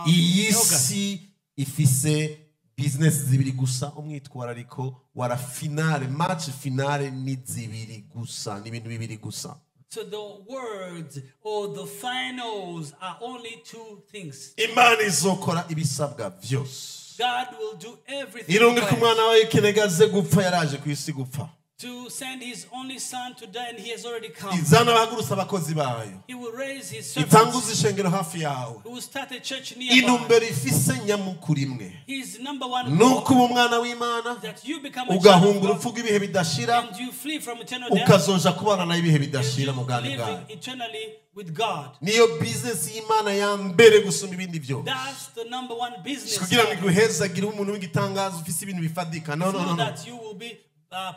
[SPEAKER 1] Iyi
[SPEAKER 2] organ.
[SPEAKER 1] si ifise business zibiri gusa, umwitwarariko wa finale, match finale ni zibiri gusa, ni ibintu bibiri gusa.
[SPEAKER 2] So the words or the finals are only two things.
[SPEAKER 1] Imana izokora ibisabwa vyose.
[SPEAKER 2] God will do everything
[SPEAKER 1] Irungika
[SPEAKER 2] required
[SPEAKER 1] umwana wayo ikinega aze gupfa, yaraje ku isi gupfa.
[SPEAKER 2] to send his only son to die, and he has already come.
[SPEAKER 1] Izana abahagurutsa abakozi bayo.
[SPEAKER 2] He will raise his servants.
[SPEAKER 1] Itanguza ishengero hafi yawe.
[SPEAKER 2] He will start a church nearby.
[SPEAKER 1] Intumbero ifise nyamukuru imwe.
[SPEAKER 2] His number one
[SPEAKER 1] Nuko
[SPEAKER 2] goal
[SPEAKER 1] uba umwana w'Imana,
[SPEAKER 2] that you become a child
[SPEAKER 1] ugahunga
[SPEAKER 2] of God
[SPEAKER 1] urupfu rw'ibihe bidashira,
[SPEAKER 2] and you flee from eternal death
[SPEAKER 1] ukazoja kubana nayo ibihe
[SPEAKER 2] and
[SPEAKER 1] bidashira mu
[SPEAKER 2] you
[SPEAKER 1] bwami
[SPEAKER 2] live
[SPEAKER 1] bwayo.
[SPEAKER 2] eternally with God.
[SPEAKER 1] Niyo business y'Imana ya mbere gusumba ibindi byose.
[SPEAKER 2] That's the number one business.
[SPEAKER 1] Kugira ngo iguhezagire umuntu w'igitangaza ufise ibintu bifadika. No, no, no,
[SPEAKER 2] So
[SPEAKER 1] no.
[SPEAKER 2] that you will be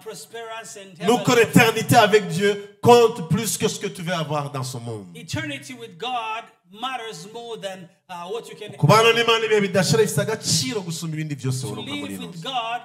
[SPEAKER 2] prosperous and have
[SPEAKER 1] Nuko
[SPEAKER 2] a
[SPEAKER 1] l'éternité avec Dieu compte plus que ce que tu veux avoir dans ce monde.
[SPEAKER 2] Eternity with God matters more than what you can.
[SPEAKER 1] Kubana n'Imana ibihe bidashira bifise agaciro gusumba ibindi byose
[SPEAKER 2] To
[SPEAKER 1] woronka muri
[SPEAKER 2] live
[SPEAKER 1] ino
[SPEAKER 2] with
[SPEAKER 1] si.
[SPEAKER 2] God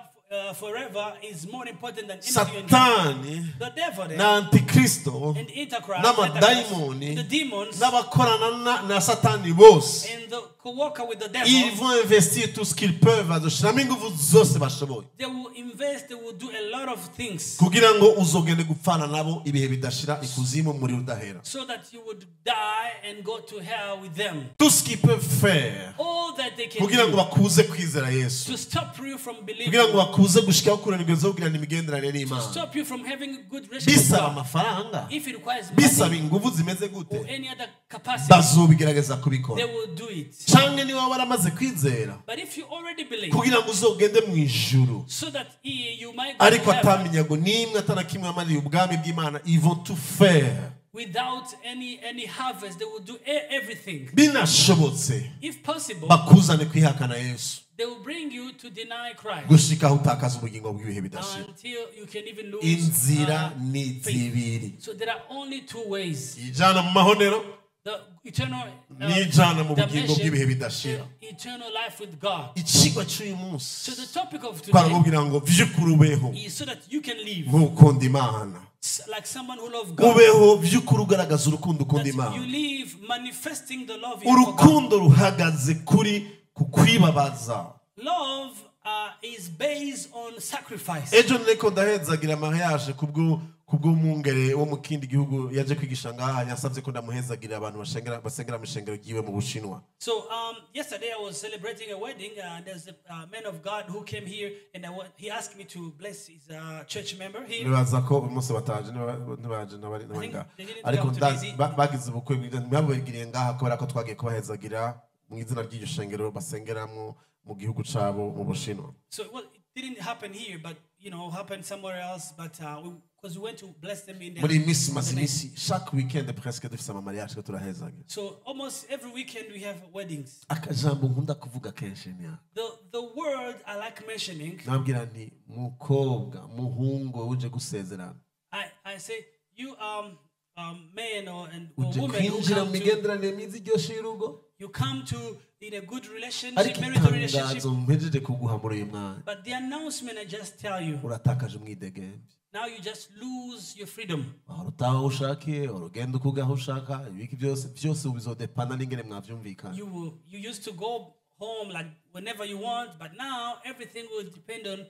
[SPEAKER 2] forever is more important than anything.
[SPEAKER 1] Satani
[SPEAKER 2] The devil then,
[SPEAKER 1] na Antikristo
[SPEAKER 2] and Antichrist,
[SPEAKER 1] n'amadayimoni
[SPEAKER 2] the demons
[SPEAKER 1] n'abakorana na Satani bose
[SPEAKER 2] and the co-worker with the
[SPEAKER 1] Ils
[SPEAKER 2] devil,
[SPEAKER 1] vont investir tout ce qu'ils peuvent, bazoshiramo ingufu zose bashoboye
[SPEAKER 2] they will invest, they will do a lot of things
[SPEAKER 1] kugira ngo uzogende gupfana nabo ibihe bidashira ikuzimu umuriro udahera.
[SPEAKER 2] so that you would die and go to hell with them.
[SPEAKER 1] Tout ce qu'ils peuvent faire
[SPEAKER 2] All that they can
[SPEAKER 1] kugira ngo
[SPEAKER 2] do
[SPEAKER 1] bakuze kwizera Yesu,
[SPEAKER 2] to stop you from
[SPEAKER 1] kugira ngo
[SPEAKER 2] believing,
[SPEAKER 1] bakuze gushikaho kurana zo kugirana imigenderanire
[SPEAKER 2] to
[SPEAKER 1] n'Imana,
[SPEAKER 2] stop you from having a good relationship with
[SPEAKER 1] bisaba
[SPEAKER 2] God.
[SPEAKER 1] amafaranga,
[SPEAKER 2] If it requires
[SPEAKER 1] bisaba
[SPEAKER 2] money
[SPEAKER 1] ingufu zimeze gute,
[SPEAKER 2] or any other capacity,
[SPEAKER 1] bazobigerageza kubikora.
[SPEAKER 2] they will do it.
[SPEAKER 1] Canke niba waramaze kwizera
[SPEAKER 2] But if you already believe,
[SPEAKER 1] kugira ngo uzogende mu ijuru,
[SPEAKER 2] so that you might go
[SPEAKER 1] ariko
[SPEAKER 2] to heaven
[SPEAKER 1] ataminyago n'imwe atanakimwe amariye ubwami bw'Imana, ils vont tout faire.
[SPEAKER 2] without any harvest, they will do everything.
[SPEAKER 1] Binashobotse
[SPEAKER 2] If possible,
[SPEAKER 1] bakuzane kwihakana Yesu
[SPEAKER 2] they will bring you to deny Christ
[SPEAKER 1] gushika aho utakaza ubugingo bw'ibihe bidashira.
[SPEAKER 2] until you can even lose
[SPEAKER 1] Inzira ni
[SPEAKER 2] faith.
[SPEAKER 1] zibiri,
[SPEAKER 2] So there are only two ways:
[SPEAKER 1] ijana mu mahonero
[SPEAKER 2] the eternal
[SPEAKER 1] n'ijana mu bugingo
[SPEAKER 2] dimension,
[SPEAKER 1] bw'ibihe bidashira.
[SPEAKER 2] the eternal life with God.
[SPEAKER 1] Icigwa cy'uyu munsi
[SPEAKER 2] So the topic of today
[SPEAKER 1] twarakubwira ngo vy'ukuri ubeho
[SPEAKER 2] is so that you can live
[SPEAKER 1] nk'ukunda Imana,
[SPEAKER 2] like someone who loves God.
[SPEAKER 1] ubeho vy'ukuri ugaragaza urukundo ukunda
[SPEAKER 2] That you
[SPEAKER 1] Imana.
[SPEAKER 2] live manifesting the love you have for God.
[SPEAKER 1] Urukundo ruhagaze kuri ku kwibabaza.
[SPEAKER 2] Love is based on sacrifice.
[SPEAKER 1] Ejo niko ndahezagira mariage kubwo kubw'umwungere wo mu kindi gihugu yaje kwigisha ngaha, yasabye ko ndamuhezagira abantu basengera mu ishengero ryiwe mu Bushinwa.
[SPEAKER 2] So yesterday I was celebrating a wedding, and there's a man of God who came here, and he asked me to bless his church member here.
[SPEAKER 1] Nibaza ko uyu munsi bataje, ntibaje n'abari n'abari ngaha,
[SPEAKER 2] they didn't
[SPEAKER 1] ariko
[SPEAKER 2] come today.
[SPEAKER 1] bagize ubukwe ntibabugiriye ngaha kubera ko twagiye kubahezagira mu izina ry'iryo shengero basengeramo mu gihugu cabo mu Bushinwa.
[SPEAKER 2] So it didn't happen here, but happened somewhere else. But because we went to bless them in
[SPEAKER 1] Muri iyi minsi
[SPEAKER 2] the
[SPEAKER 1] maze
[SPEAKER 2] name.
[SPEAKER 1] iminsi chaque weekend presque dufise ama mariage ko turahezagira.
[SPEAKER 2] So almost every weekend we have weddings.
[SPEAKER 1] Akajambo nkunda kuvuga kenshi ni aka.
[SPEAKER 2] The word I like mentioning,
[SPEAKER 1] Nabwira nti mukobwa muhungu uje gusezerana,
[SPEAKER 2] I say you man or
[SPEAKER 1] uje
[SPEAKER 2] woman who
[SPEAKER 1] kwinjira mu
[SPEAKER 2] come to,
[SPEAKER 1] migenderanire myiza iryoshe y'urugo,
[SPEAKER 2] you come to in a good relationship,
[SPEAKER 1] ariko
[SPEAKER 2] marital relationship.
[SPEAKER 1] itangazo mpejeje kuguha muri uyu mwanya,
[SPEAKER 2] But the announcement I just tell you,
[SPEAKER 1] uratakaje umwidegemvye.
[SPEAKER 2] now you just lose your freedom.
[SPEAKER 1] Wahora utaha aho ushakiye, wahora ugenda uko aho ushaka, ibiki byose byose bizodepana n'ingene mwavyumvikana.
[SPEAKER 2] You used to go home like whenever you want, but now everything will depend on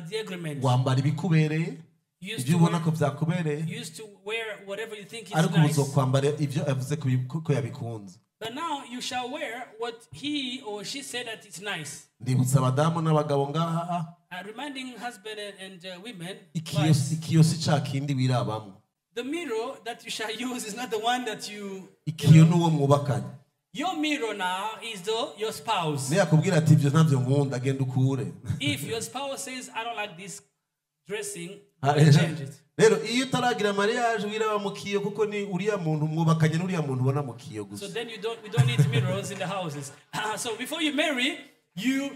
[SPEAKER 2] the agreement.
[SPEAKER 1] Wambara ibikubereye,
[SPEAKER 2] You used
[SPEAKER 1] ibyo
[SPEAKER 2] to
[SPEAKER 1] ubona
[SPEAKER 2] wear,
[SPEAKER 1] ko vyakubereye,
[SPEAKER 2] you used to wear whatever you think is
[SPEAKER 1] ariko ubu
[SPEAKER 2] nice.
[SPEAKER 1] uzokwambara ivyo yavuze ko yabikunze.
[SPEAKER 2] But now you shall wear what he or she said that is nice.
[SPEAKER 1] Ndibutsa abadamu n'abagabo ngaha,
[SPEAKER 2] Reminding husband and women, wives,
[SPEAKER 1] ikiyo si ca kindi wirabamwo.
[SPEAKER 2] the mirror that you shall use is not the one that you.
[SPEAKER 1] Ikiyo n'uwo mwubakanye.
[SPEAKER 2] Your mirror now is your spouse.
[SPEAKER 1] Niyakubwira ati ibyo ntabyo nkunda, genda ukure.
[SPEAKER 2] If your spouse says, I don't like this dressing, change it.
[SPEAKER 1] Rero iyo utaragira mariage wiraba mu kiyo, kuko ni uriya muntu mwubakanye n'uriya muntu ubona mu kiyo gusa.
[SPEAKER 2] So then we don't need mirrors in the houses. So before you marry, you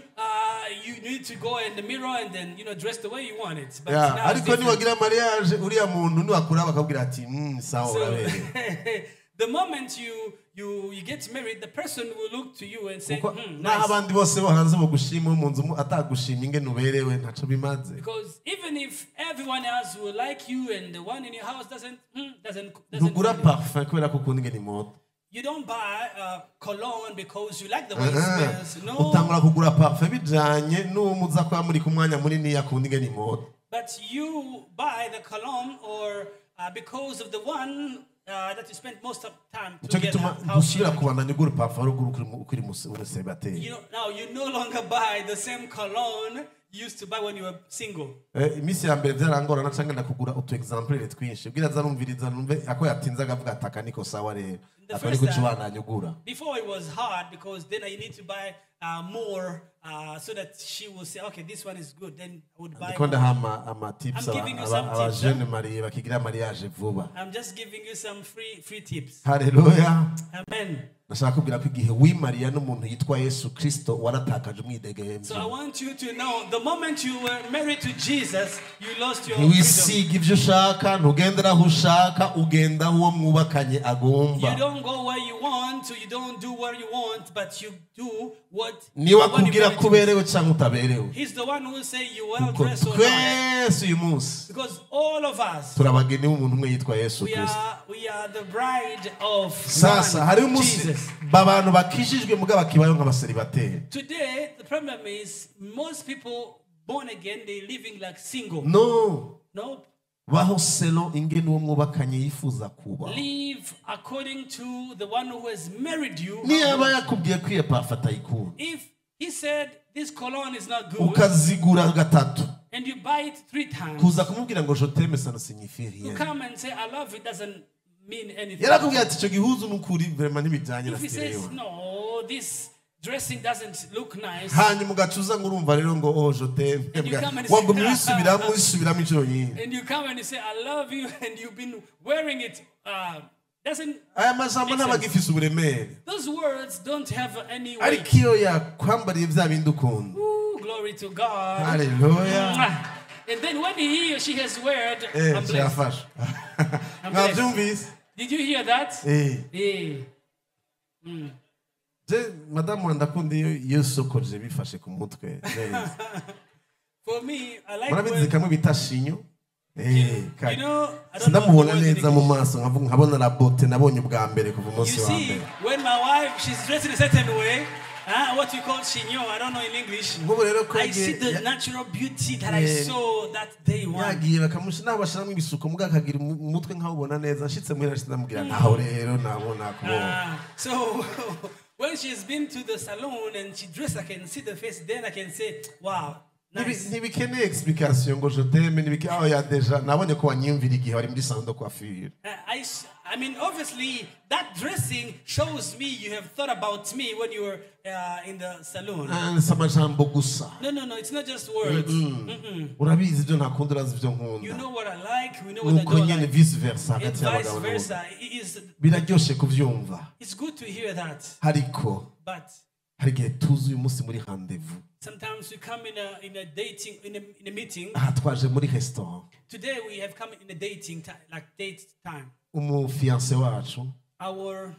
[SPEAKER 2] need to go in the mirror and then dress the way you want it. But now it's
[SPEAKER 1] Ariko
[SPEAKER 2] different.
[SPEAKER 1] niwagira mariage uriya muntu niwakura bakabwira ati sawa urabereye.
[SPEAKER 2] The moment you get married, the person will look to you and say,
[SPEAKER 1] Naho
[SPEAKER 2] nice.
[SPEAKER 1] abandi bose bo hanze bogushima mu nzu atagushima ingene uberewe ntaco bimaze.
[SPEAKER 2] Because even if everyone else will like you and the one in your house doesn't
[SPEAKER 1] Ntugura parfum kubera ko ukunda ingene imota.
[SPEAKER 2] You don't buy cologne because you like the way it smells. No.
[SPEAKER 1] Utangura kugura parfum bijanye n'uwo muza kuba muri ku mwanya munini yakunda ingene imota.
[SPEAKER 2] But you buy the cologne or because of the one that you spend most of time together. Now you no longer buy the same cologne you used to buy when you were single.
[SPEAKER 1] Iminsi ya mbere byarangora naca ngenda kugura utu exemplaire twinshi. Ubwira aza numviriza numve ako yatinze akavuga ati aka niko sawa rero. Ako niko cubandanya ugura.
[SPEAKER 2] Before it was hard because then I need to buy more so that she will say, okay, this one is good. Then I would buy more.
[SPEAKER 1] Ama tips
[SPEAKER 2] I'm giving you some tips,
[SPEAKER 1] jeune marié bakigira mariage vuba.
[SPEAKER 2] I'm just giving you some free tips.
[SPEAKER 1] Hallelujah.
[SPEAKER 2] Amen.
[SPEAKER 1] Nashaka kubwira ko igihe wimariya n'umuntu yitwa Yesu Kristo waratakaje umwidegemvyo.
[SPEAKER 2] So I want you to know the moment you were married to Jesus, you lost your freedom.
[SPEAKER 1] Ntiwisiga ibyo ushaka, ntugendera aho ushaka, ugenda aho mwubakanye agomba.
[SPEAKER 2] You don't go where you want, you don't do what you want, but you do what
[SPEAKER 1] Niwe akubwira ko uberewe cyangwa utaberewe.
[SPEAKER 2] He's the one who will say you well dressed or not.
[SPEAKER 1] Twese uyu munsi
[SPEAKER 2] Because all of us,
[SPEAKER 1] turabageni b'umuntu umwe yitwa Yesu Kristo.
[SPEAKER 2] We are the bride of
[SPEAKER 1] Sasa hari umunsi
[SPEAKER 2] Jesus.
[SPEAKER 1] Abantu bakijijwe muga bakibayo nk'abaseribateri.
[SPEAKER 2] Today the problem is most people born again, they living like single.
[SPEAKER 1] No.
[SPEAKER 2] No.
[SPEAKER 1] Baho selon ingene uwo mwubakanye yifuza kuba.
[SPEAKER 2] Live according to the one who has married you.
[SPEAKER 1] Niyaba yakubwiye ko iyo parfum atayikunda.
[SPEAKER 2] If he said this cologne is not good,
[SPEAKER 1] ukazigura gatatu.
[SPEAKER 2] And you buy it 3 times.
[SPEAKER 1] Kuza kumubwira ngo je t'aime, ça ne signifie rien.
[SPEAKER 2] You come and say I love you doesn't mean anything.
[SPEAKER 1] Yarakubwiye ati icyo gihuzu n'ukuri vraiment ntibijyanye na
[SPEAKER 2] If he says
[SPEAKER 1] style.
[SPEAKER 2] no, this dressing doesn't look nice.
[SPEAKER 1] Hanyuma ugacuza ngo urumva rero ngo oh je t'aime. Wagumye wisubiramo inshuro nyinshi.
[SPEAKER 2] And you come and you say I love you and you've been wearing it. Doesn't
[SPEAKER 1] aya majambo ntabagifise uburemere.
[SPEAKER 2] Those words don't have any weight.
[SPEAKER 1] Ariko iyo yakwambariye bya bindi ukunda.
[SPEAKER 2] Glory to God.
[SPEAKER 1] Hallelujah.
[SPEAKER 2] And then when he or she has weared, I'm blessed. I'm blessed. Did you hear that?
[SPEAKER 1] Je madame ndakunda iyo sokoje bifashe ku mutwe.
[SPEAKER 2] For me, I like
[SPEAKER 1] murabizi kamwe bita shinyo.
[SPEAKER 2] You know,
[SPEAKER 1] sindamubona neza mu maso nkabona la beauté nabonye ubwa mbere kuva umunsi wa mbere.
[SPEAKER 2] When my wife, she's dressed in a certain way, what you call chignon, I don't know in English. I see the natural beauty that I saw that day one.
[SPEAKER 1] Yagiye bakamushina bashiramo ibisuko muga akagira umutwe nkawubona neza nshitse muhira ndamubwira ntaho rero nabona kubona.
[SPEAKER 2] So when she's been to the salon and she dressed, I can see the face, then I can say, wow.
[SPEAKER 1] Nice. Ntibikeneye explication ngo je t'aime nibike aho ya deja nabonye ko wanyumvira igihe wari muri salon de coiffure.
[SPEAKER 2] I mean obviously that dressing shows me you have thought about me when you were in the salon.
[SPEAKER 1] Samajambo gusa.
[SPEAKER 2] No, it's not just words.
[SPEAKER 1] Urabizi ibyo ntakunda urazi ibyo nkunda.
[SPEAKER 2] You know what I like, we know what I don't like.
[SPEAKER 1] Vice versa
[SPEAKER 2] hagati y'abagabo. Vice versa.
[SPEAKER 1] Biraryoshe kuvyumva.
[SPEAKER 2] It's good to hear that.
[SPEAKER 1] Ariko
[SPEAKER 2] but
[SPEAKER 1] hari igihe tuzi uyu munsi muri rendezvous.
[SPEAKER 2] Sometimes we come in a dating in a meeting.
[SPEAKER 1] Twaje muri restaurant.
[SPEAKER 2] Today we have come in a dating time, like date time.
[SPEAKER 1] Umu fiancé wacu.
[SPEAKER 2] Our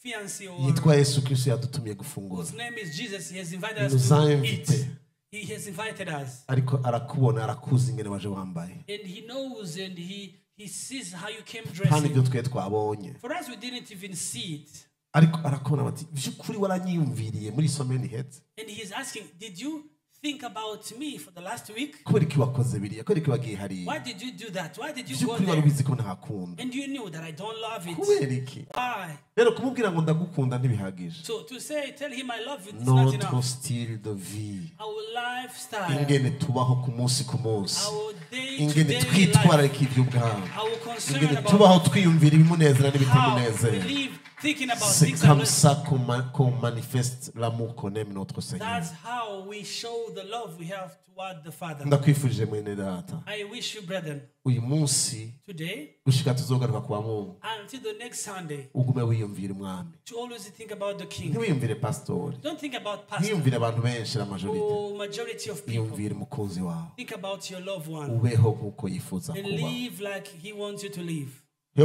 [SPEAKER 2] fiancé or
[SPEAKER 1] yitwa Yesu Kristo yadutumiye gufungura.
[SPEAKER 2] Whose name is Jesus, he has invited us to eat. He has invited us.
[SPEAKER 1] Ariko arakubona arakuzi ingene waje wambaye.
[SPEAKER 2] And he knows and he sees how you came dressed.
[SPEAKER 1] Kandi ibyo twe twabonye.
[SPEAKER 2] For us we didn't even see it.
[SPEAKER 1] Ariko arakubona bati byukuri waranyiyumviriye muri semaine iheze.
[SPEAKER 2] And he is asking, did you think about me for the last week?
[SPEAKER 1] Kubera iki wakoze biriya? Kubera iki wagiye hariya?
[SPEAKER 2] Why did you do that? Why did you go
[SPEAKER 1] Byukuri
[SPEAKER 2] there?
[SPEAKER 1] wari ubizi ko ntakunda.
[SPEAKER 2] And you knew that I don't love it.
[SPEAKER 1] Kubera iki?
[SPEAKER 2] Why?
[SPEAKER 1] Rero kumubwira ngo ndagukunda ntibihagije.
[SPEAKER 2] So to say, tell him I love you, it's not enough.
[SPEAKER 1] Notre style de vie.
[SPEAKER 2] Our lifestyle.
[SPEAKER 1] Ingene tubaho ku munsi ku munsi.
[SPEAKER 2] Our day to
[SPEAKER 1] Ingene
[SPEAKER 2] day
[SPEAKER 1] twitwararika
[SPEAKER 2] life.
[SPEAKER 1] iby'ubwami.
[SPEAKER 2] Our concern
[SPEAKER 1] Ingene
[SPEAKER 2] about
[SPEAKER 1] tubaho twiyumvira ibimunezera
[SPEAKER 2] how we
[SPEAKER 1] n'ibitamunezera.
[SPEAKER 2] live, thinking about
[SPEAKER 1] C'est
[SPEAKER 2] things that
[SPEAKER 1] comme
[SPEAKER 2] are
[SPEAKER 1] ça qu'on manifeste l'amour qu'on aime notre Seigneur.
[SPEAKER 2] That's how we show the love we have toward the Father.
[SPEAKER 1] Ndakwifurije mwene data.
[SPEAKER 2] I wish you, brethren,
[SPEAKER 1] uyu munsi
[SPEAKER 2] today,
[SPEAKER 1] gushika tuzogaruka kwa Mungu,
[SPEAKER 2] until the next Sunday,
[SPEAKER 1] ugume wiyumvira umwami.
[SPEAKER 2] To always think about the King.
[SPEAKER 1] Ntiwiyumvire pastor.
[SPEAKER 2] Don't think about pastor.
[SPEAKER 1] Ntiwiyumvire abantu benshi la majorité.
[SPEAKER 2] Or majority of people.
[SPEAKER 1] Iyumvire umukunzi wawe.
[SPEAKER 2] Think about your loved one.
[SPEAKER 1] Ubeho nkuko yifuza
[SPEAKER 2] And
[SPEAKER 1] kuba.
[SPEAKER 2] live like he wants you to live.
[SPEAKER 1] Is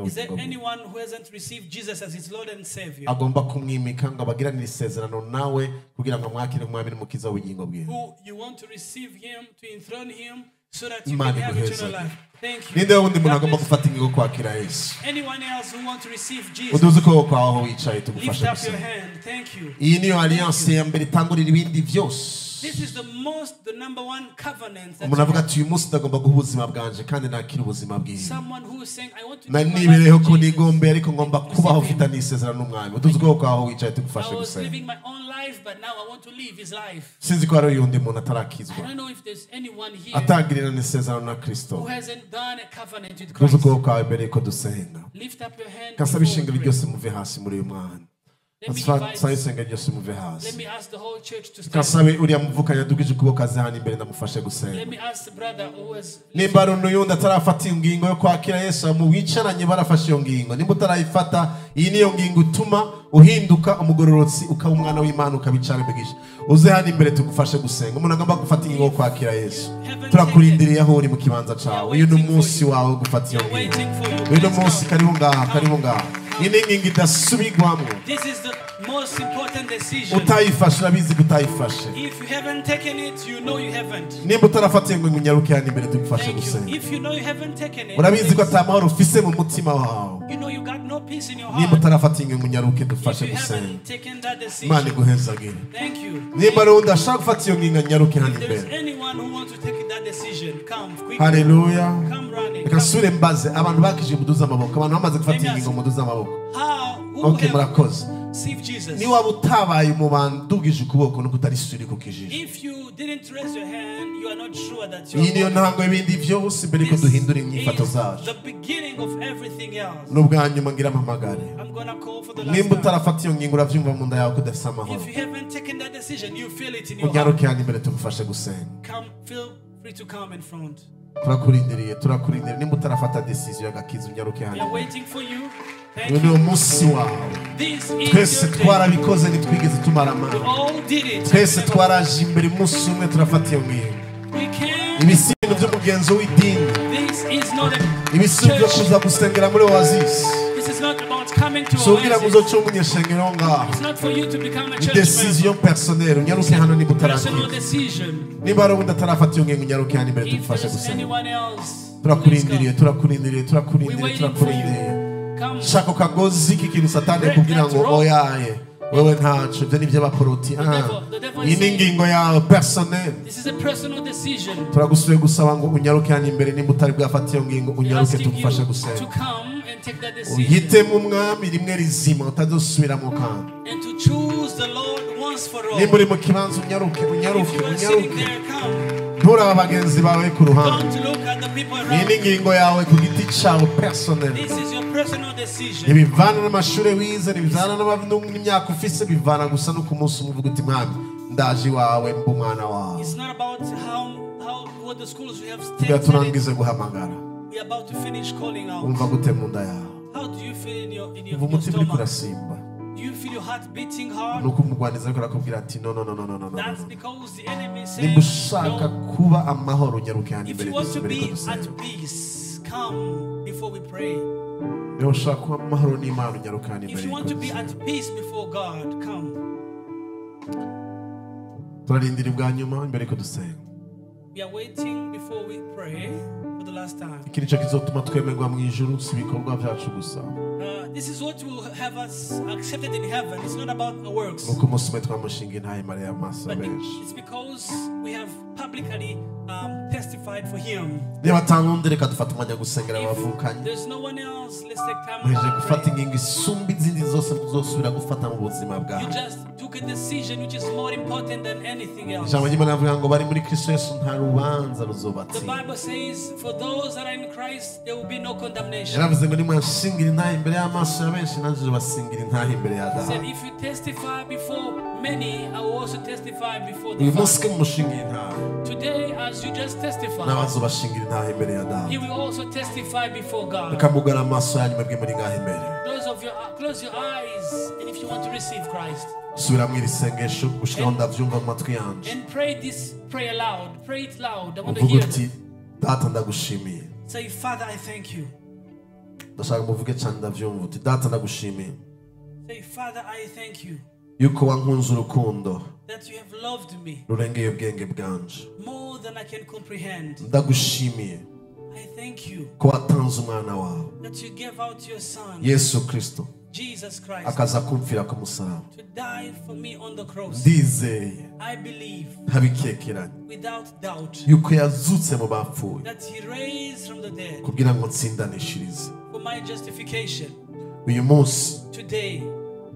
[SPEAKER 2] Is there anyone who hasn't received Jesus as his Lord and Savior?
[SPEAKER 1] Agomba kumwimika ngo abagiranire isezerano nawe kugira ngo amwakire umwami n'umukiza w'ubugingo bwiwe.
[SPEAKER 2] Who you want to receive him, to enthrone him, so that you can have eternal life. Thank you.
[SPEAKER 1] Ninde wundi muntu agomba gufata ingingo kwakira Yesu?
[SPEAKER 2] Anyone else who want to receive Jesus?
[SPEAKER 1] Uduze ukuboko kwawe aho wicaye tugufashe
[SPEAKER 2] Lift up your
[SPEAKER 1] gusenga.
[SPEAKER 2] hand. Thank you.
[SPEAKER 1] Iyi niyo alliance ya mbere itangurira ibindi byose.
[SPEAKER 2] This is the number one covenant.
[SPEAKER 1] Umuntu avuga ati uyu munsi ndagomba guha ubuzima bwanje kandi nakira ubuzima bwiwe.
[SPEAKER 2] Someone who is saying I want to
[SPEAKER 1] Nari
[SPEAKER 2] give my life
[SPEAKER 1] nibereyeho
[SPEAKER 2] to
[SPEAKER 1] ko
[SPEAKER 2] Jesus.
[SPEAKER 1] nigombe ariko ngomba kubaho mfitanye isezerano n'umwami. Uduze ukuboko kwawe aho wicaye tugufashe
[SPEAKER 2] I was
[SPEAKER 1] gusenga.
[SPEAKER 2] living my own life, but now I want to live his life.
[SPEAKER 1] Sinzi ko hari uyundi muntu atarakizwa.
[SPEAKER 2] I don't know if there's anyone here
[SPEAKER 1] Atagirana isezerano na Kristo.
[SPEAKER 2] who hasn't done a covenant with
[SPEAKER 1] Uduze
[SPEAKER 2] Christ.
[SPEAKER 1] ukuboko kwawe mbere yuko dusenga.
[SPEAKER 2] Lift up your hand.
[SPEAKER 1] Kasaba
[SPEAKER 2] before we
[SPEAKER 1] ishengero
[SPEAKER 2] pray.
[SPEAKER 1] ryose muve hasi muri uyu mwanya.
[SPEAKER 2] Let me ask the whole church to stand.
[SPEAKER 1] Kasabe uriya muvukanye adugije ukuboko aze hano imbere ndamufashe gusenga.
[SPEAKER 2] Let me ask the brother who has
[SPEAKER 1] Nimba hari n'uyundi atarafata ingingo yo kwakira Yesu mu wicaranye barafashe iyo ngingo. Nimba utarayifata, iyi niyo ngingo ituma uhinduka umugororotsi ukaba umwana w'Imana ukabicara imigisha. Uze hano imbere tugufashe gusenga. Umuntu agomba gufata ingingo yo kwakira Yesu. Turakurindiriye aho uri mu kibanza cyawe. Uyu ni umunsi wawe wo gufata iyo ngingo. Uyu ni umunsi kariho ngaha, kariho ngaha. Iyi ni ingingo idasubirwamo.
[SPEAKER 2] This is the most important decision.
[SPEAKER 1] Utayifashe urabizi ko utayifashe.
[SPEAKER 2] If you haven't taken it, you know you haven't.
[SPEAKER 1] Nimba utarafatiye ngo unyaruke hano imbere tugufashe
[SPEAKER 2] Thank you.
[SPEAKER 1] gusenga.
[SPEAKER 2] If you know you haven't taken it,
[SPEAKER 1] Urabizi ko ata mahoro ufise mu mutima wawe.
[SPEAKER 2] you know you got no peace in your
[SPEAKER 1] Nimba
[SPEAKER 2] heart.
[SPEAKER 1] utarafatiye ngo unyaruke
[SPEAKER 2] If
[SPEAKER 1] dufashe
[SPEAKER 2] you
[SPEAKER 1] gusenga.
[SPEAKER 2] haven't taken that
[SPEAKER 1] Imana
[SPEAKER 2] decision,
[SPEAKER 1] iguhezagire.
[SPEAKER 2] thank you.
[SPEAKER 1] Nimba ari undi ashaka gufata iyo ngingo anyaruke hano
[SPEAKER 2] If there is
[SPEAKER 1] imbere.
[SPEAKER 2] anyone who wants to take that decision, come quickly.
[SPEAKER 1] Haleluya.
[SPEAKER 2] Come running.
[SPEAKER 1] Reka
[SPEAKER 2] Come.
[SPEAKER 1] nsubire mbaze abantu bakije muduze amaboko, abantu bamaze gufata iyi ngingo muduze amaboko.
[SPEAKER 2] How? Who
[SPEAKER 1] Okay,
[SPEAKER 2] have
[SPEAKER 1] murakoze.
[SPEAKER 2] received Jesus?
[SPEAKER 1] Niba waba utabaye mu bantu dugije ukuboko nuko utari suri ku kijiji.
[SPEAKER 2] If you didn't raise your hand, you are not sure that you
[SPEAKER 1] Iyi niyo
[SPEAKER 2] are.
[SPEAKER 1] ntango y'ibindi byose mbere yuko
[SPEAKER 2] This
[SPEAKER 1] duhindura inyifato
[SPEAKER 2] is
[SPEAKER 1] zacu.
[SPEAKER 2] the beginning of everything else.
[SPEAKER 1] N'ubwa nyuma ngira mpamagare.
[SPEAKER 2] I'm gonna call for the last
[SPEAKER 1] Nimba
[SPEAKER 2] time.
[SPEAKER 1] utarafata iyo ngingo urabyumva mu nda yawe ko udafite amahoro.
[SPEAKER 2] If you haven't taken that decision, you feel it in your heart.
[SPEAKER 1] Unyaruke hano imbere tugufashe gusenga.
[SPEAKER 2] Come, feel free to come in front.
[SPEAKER 1] Turakurindiriye, turakurindiriye. Nimba utarafata decision y'agakiza unyaruke hano
[SPEAKER 2] We are
[SPEAKER 1] imbere.
[SPEAKER 2] waiting for you.
[SPEAKER 1] Uyu
[SPEAKER 2] Thank
[SPEAKER 1] ni
[SPEAKER 2] you.
[SPEAKER 1] umunsi wawe.
[SPEAKER 2] This is
[SPEAKER 1] Twese
[SPEAKER 2] your day.
[SPEAKER 1] twarabikoze ntitwigeze tumara
[SPEAKER 2] We
[SPEAKER 1] amahoro.
[SPEAKER 2] all did it.
[SPEAKER 1] Twese twaraje imbere umunsi umwe turafata iyo ngingo.
[SPEAKER 2] We came.
[SPEAKER 1] Ibisindo by'umugenzo w'idini,
[SPEAKER 2] This is not a
[SPEAKER 1] ibisindo byo
[SPEAKER 2] church.
[SPEAKER 1] kuza gusengera muri Oasis.
[SPEAKER 2] This is not about coming to
[SPEAKER 1] Si ubwira ngo
[SPEAKER 2] Oasis.
[SPEAKER 1] uzoce umunyeshengero ngaho.
[SPEAKER 2] It's not for you to become a
[SPEAKER 1] Ni
[SPEAKER 2] church
[SPEAKER 1] decision
[SPEAKER 2] member.
[SPEAKER 1] personnelle. Unyaruke hano niba
[SPEAKER 2] Personal
[SPEAKER 1] utarakira.
[SPEAKER 2] decision.
[SPEAKER 1] Niba hari undi atarafata iyo ngingo unyaruke hano imbere
[SPEAKER 2] If
[SPEAKER 1] tugufashe
[SPEAKER 2] there's
[SPEAKER 1] gusenga.
[SPEAKER 2] anyone else, please
[SPEAKER 1] Turakurindiriye,
[SPEAKER 2] come.
[SPEAKER 1] turakurindiriye,
[SPEAKER 2] We're
[SPEAKER 1] turakurindiriye,
[SPEAKER 2] waiting for
[SPEAKER 1] turakurindiriye.
[SPEAKER 2] you. Come.
[SPEAKER 1] Shaka kagozi k'ikintu satani yakubwira ngo oyaye wewe ntaco ibyo ni iby'abaporoti. Iyi ni ingingo yawe personnelle.
[SPEAKER 2] This is a personal decision.
[SPEAKER 1] Turagusubiye gusaba ngo unyaruke hano imbere nimba utari bwafate iyo ngingo
[SPEAKER 2] We're
[SPEAKER 1] unyaruke
[SPEAKER 2] asking
[SPEAKER 1] tugufashe
[SPEAKER 2] you to
[SPEAKER 1] gusenga.
[SPEAKER 2] come and take that decision
[SPEAKER 1] Uhitemo umwami rimwe rizima utazosubiramo kandi.
[SPEAKER 2] and to choose the Lord once for all.
[SPEAKER 1] Nimba uri mu kibanza unyaruke, unyaruke,
[SPEAKER 2] If you are sitting
[SPEAKER 1] unyaruke.
[SPEAKER 2] there, come.
[SPEAKER 1] Nturaba bagenzi bawe ku ruhande.
[SPEAKER 2] Don't look at the people
[SPEAKER 1] Iyi ni
[SPEAKER 2] around.
[SPEAKER 1] ingingo yawe ku giti cyawe personnel.
[SPEAKER 2] This is your personal decision.
[SPEAKER 1] Ntibivana n'amashuri wize, ntibivana n'imyaka ufise, bivana gusa no ku munsi umwe uvuga uti mwami ndaje iwawe mba umwana wawe.
[SPEAKER 2] It's not about how what the schools we have
[SPEAKER 1] Tugira
[SPEAKER 2] studied.
[SPEAKER 1] turangize guhamagara.
[SPEAKER 2] We are about to finish calling out.
[SPEAKER 1] Umva gute mu nda yawe?
[SPEAKER 2] How do you feel in your in your,
[SPEAKER 1] Umva
[SPEAKER 2] your
[SPEAKER 1] umutima uriko
[SPEAKER 2] stomach?
[SPEAKER 1] urasimba.
[SPEAKER 2] Do you feel your heart beating hard?
[SPEAKER 1] Nuko umugwaniza ariko arakubwira ati no no no no no no no.
[SPEAKER 2] That's because the enemy is
[SPEAKER 1] Nimba
[SPEAKER 2] saying,
[SPEAKER 1] ushaka
[SPEAKER 2] no.
[SPEAKER 1] kuba amahoro unyaruke hano
[SPEAKER 2] If
[SPEAKER 1] imbere
[SPEAKER 2] you want to
[SPEAKER 1] mbere
[SPEAKER 2] be
[SPEAKER 1] ko dusenga.
[SPEAKER 2] at peace, come before we pray.
[SPEAKER 1] Niba ushaka kuba amahoro n'Imana unyaruke hano
[SPEAKER 2] If
[SPEAKER 1] imbere
[SPEAKER 2] you want to
[SPEAKER 1] ko
[SPEAKER 2] be
[SPEAKER 1] dusenga.
[SPEAKER 2] at peace before God, come.
[SPEAKER 1] Turarindira ubwa nyuma imbere ko dusenga.
[SPEAKER 2] We are waiting before we pray for the last time.
[SPEAKER 1] Iki nicyo kizotuma twemerwa mu ijuru si ibikorwa byacu gusa.
[SPEAKER 2] This is what will have us accepted in heaven. It's not about our works,
[SPEAKER 1] Nuko umunsi umwe twamushinga intahe Mariya amaso
[SPEAKER 2] but
[SPEAKER 1] benshi.
[SPEAKER 2] it's because we have publicly testified for Him.
[SPEAKER 1] Niba atanga reka dufate umwanya wo gusengera abavukanye.
[SPEAKER 2] If there's no one else, let's take time
[SPEAKER 1] Muheje
[SPEAKER 2] to
[SPEAKER 1] gufata
[SPEAKER 2] pray.
[SPEAKER 1] ingingo isumba izindi zose muzosubira gufata mu buzima
[SPEAKER 2] You
[SPEAKER 1] bwawe.
[SPEAKER 2] just took a decision which is more important than anything else.
[SPEAKER 1] Ijambo ry'Imana rivuga ngo bari muri Kristo Yesu nta rubanza
[SPEAKER 2] The
[SPEAKER 1] ruzobatsinda.
[SPEAKER 2] Bible says, for those that are in Christ, there will be no condemnation.
[SPEAKER 1] Yaravuze ngo nimwanshingira intahe imbere y'amaso ya benshi nanjye nzobasingira intahe imbere ya
[SPEAKER 2] He
[SPEAKER 1] Data.
[SPEAKER 2] said, if you testify before many, I will also testify before the
[SPEAKER 1] Uyu munsi
[SPEAKER 2] Father.
[SPEAKER 1] ko mumushingira intahe
[SPEAKER 2] Today, as you just testified,
[SPEAKER 1] n'abazobashingira intahe imbere ya Data.
[SPEAKER 2] he will also testify before God.
[SPEAKER 1] Reka mugare amaso yanyu mwebwe muri ngaho imbere.
[SPEAKER 2] Those of you, close your eyes, and if you want to receive Christ,
[SPEAKER 1] Subira mu iri sengesho gushikaho ndavyumva mu matwi yanje.
[SPEAKER 2] and pray this prayer loud. Pray it loud. I want to
[SPEAKER 1] Uvuge
[SPEAKER 2] hear.
[SPEAKER 1] uti Data ndagushimiye.
[SPEAKER 2] Say, Father, I thank you.
[SPEAKER 1] Ndashaka muvuge cyane ndavyumva uti Data ndagushimiye
[SPEAKER 2] Say, Father, I thank you
[SPEAKER 1] yuko wankunze urukundo
[SPEAKER 2] that you have loved me
[SPEAKER 1] rurengeye ubwenge bwanje.
[SPEAKER 2] more than I can comprehend.
[SPEAKER 1] Ndagushimiye
[SPEAKER 2] I thank you
[SPEAKER 1] ko watanze umwana wawe
[SPEAKER 2] that you gave out your Son,
[SPEAKER 1] Yesu Kristo
[SPEAKER 2] Jesus Christ,
[SPEAKER 1] akaza kumfira ku musaraba.
[SPEAKER 2] to die for me on the cross.
[SPEAKER 1] Ndizeye
[SPEAKER 2] I believe
[SPEAKER 1] ntabikekeranye
[SPEAKER 2] without doubt
[SPEAKER 1] yuko yazutse mu bapfuye
[SPEAKER 2] that he raised from the dead
[SPEAKER 1] kugira ngo nsindanishirize.
[SPEAKER 2] for my justification.
[SPEAKER 1] Uyu munsi
[SPEAKER 2] Today,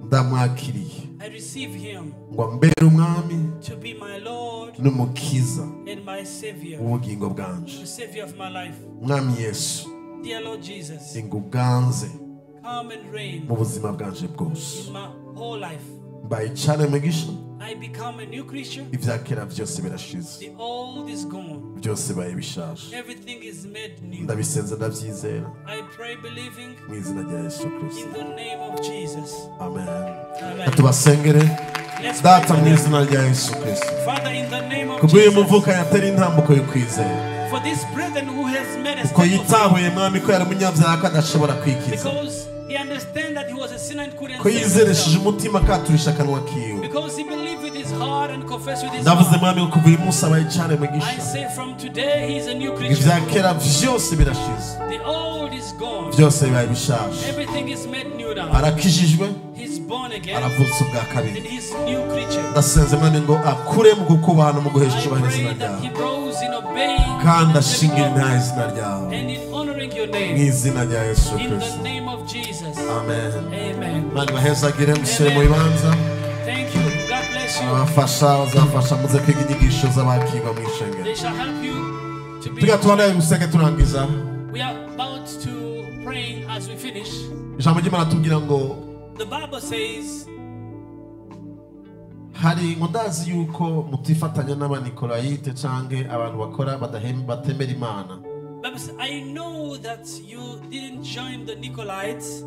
[SPEAKER 1] ndamwakiriye
[SPEAKER 2] I receive him
[SPEAKER 1] ngo ambere umwami
[SPEAKER 2] to be my Lord
[SPEAKER 1] n'umukiza
[SPEAKER 2] and my Savior,
[SPEAKER 1] w'ubugingo bwanje.
[SPEAKER 2] the Savior of my life.
[SPEAKER 1] Mwami Yesu,
[SPEAKER 2] Dear Lord Jesus,
[SPEAKER 1] inguganze
[SPEAKER 2] come and reign
[SPEAKER 1] mu buzima bwanje bwose.
[SPEAKER 2] in my whole life.
[SPEAKER 1] Mbaye icane mugisha,
[SPEAKER 2] I become a new creature.
[SPEAKER 1] ibya kera byose birashize,
[SPEAKER 2] The old is gone.
[SPEAKER 1] byose bibaye bishaje.
[SPEAKER 2] Everything is made new.
[SPEAKER 1] Ndabisenze ndabyizera
[SPEAKER 2] I pray believing
[SPEAKER 1] mu izina rya Yesu Kristo.
[SPEAKER 2] in the name of Jesus.
[SPEAKER 1] Amen.
[SPEAKER 2] Amen.
[SPEAKER 1] Tubasengere.
[SPEAKER 2] Let's pray
[SPEAKER 1] Data
[SPEAKER 2] for
[SPEAKER 1] mu
[SPEAKER 2] them.
[SPEAKER 1] izina rya Yesu Kristo.
[SPEAKER 2] Father, in the name of
[SPEAKER 1] Kubw'uyu
[SPEAKER 2] Jesus,
[SPEAKER 1] muvuka yatera intambuko yo kwizera.
[SPEAKER 2] for this brethren who has made a
[SPEAKER 1] Ko
[SPEAKER 2] step of faith,
[SPEAKER 1] yitahuye mwami ko yari umunyabyaha ko adashobora kwikiza.
[SPEAKER 2] because he understands that he a sinner and couldn't
[SPEAKER 1] Ko
[SPEAKER 2] save
[SPEAKER 1] yizeresheje
[SPEAKER 2] himself.
[SPEAKER 1] Umutima akaturisha akanwa kiwe.
[SPEAKER 2] Because he believed with his heart and confessed with his
[SPEAKER 1] Ndavuze
[SPEAKER 2] mouth.
[SPEAKER 1] mwami ngo kuva uyu munsi abaye icaremwe
[SPEAKER 2] I
[SPEAKER 1] gisha.
[SPEAKER 2] say from today he is a new creature.
[SPEAKER 1] Ibya kera vyose birashize.
[SPEAKER 2] The old is gone.
[SPEAKER 1] Byose bibaye bishasha.
[SPEAKER 2] Everything is made new now.
[SPEAKER 1] Arakijijwe,
[SPEAKER 2] He's born again
[SPEAKER 1] aravutse ubwa
[SPEAKER 2] and
[SPEAKER 1] kabiri.
[SPEAKER 2] he's a new creature.
[SPEAKER 1] Ndasenze mwami ngo akure mu kukubaha no mu guhesha
[SPEAKER 2] I
[SPEAKER 1] icyubahiro izina
[SPEAKER 2] pray that he
[SPEAKER 1] ryawe.
[SPEAKER 2] grows in obeying
[SPEAKER 1] Kandi
[SPEAKER 2] and
[SPEAKER 1] ashingira
[SPEAKER 2] giving
[SPEAKER 1] intahe izina ryawe.
[SPEAKER 2] and in honoring your
[SPEAKER 1] Mu
[SPEAKER 2] name.
[SPEAKER 1] izina rya Yesu
[SPEAKER 2] In the
[SPEAKER 1] Kristo.
[SPEAKER 2] name of Jesus.
[SPEAKER 1] Amen.
[SPEAKER 2] Amen.
[SPEAKER 1] Imana ibahezagire musubire mu bibanza.
[SPEAKER 2] Thank you. God bless you.
[SPEAKER 1] Abafasha bazafasha muze kwiga inyigisho z'abakirwa mu ishengero.
[SPEAKER 2] They shall help you to be.
[SPEAKER 1] Tuga tubandanye gusenge turangiza.
[SPEAKER 2] We are about to praying as we finish.
[SPEAKER 1] Ijambo ry'Imana tubwira ngo
[SPEAKER 2] The Bible says,
[SPEAKER 1] hari ngo ndazi yuko mutifatanya n'abanikolayite canke abantu bakora batemera Imana.
[SPEAKER 2] Bible says, I know that you didn't join the Nicolaites.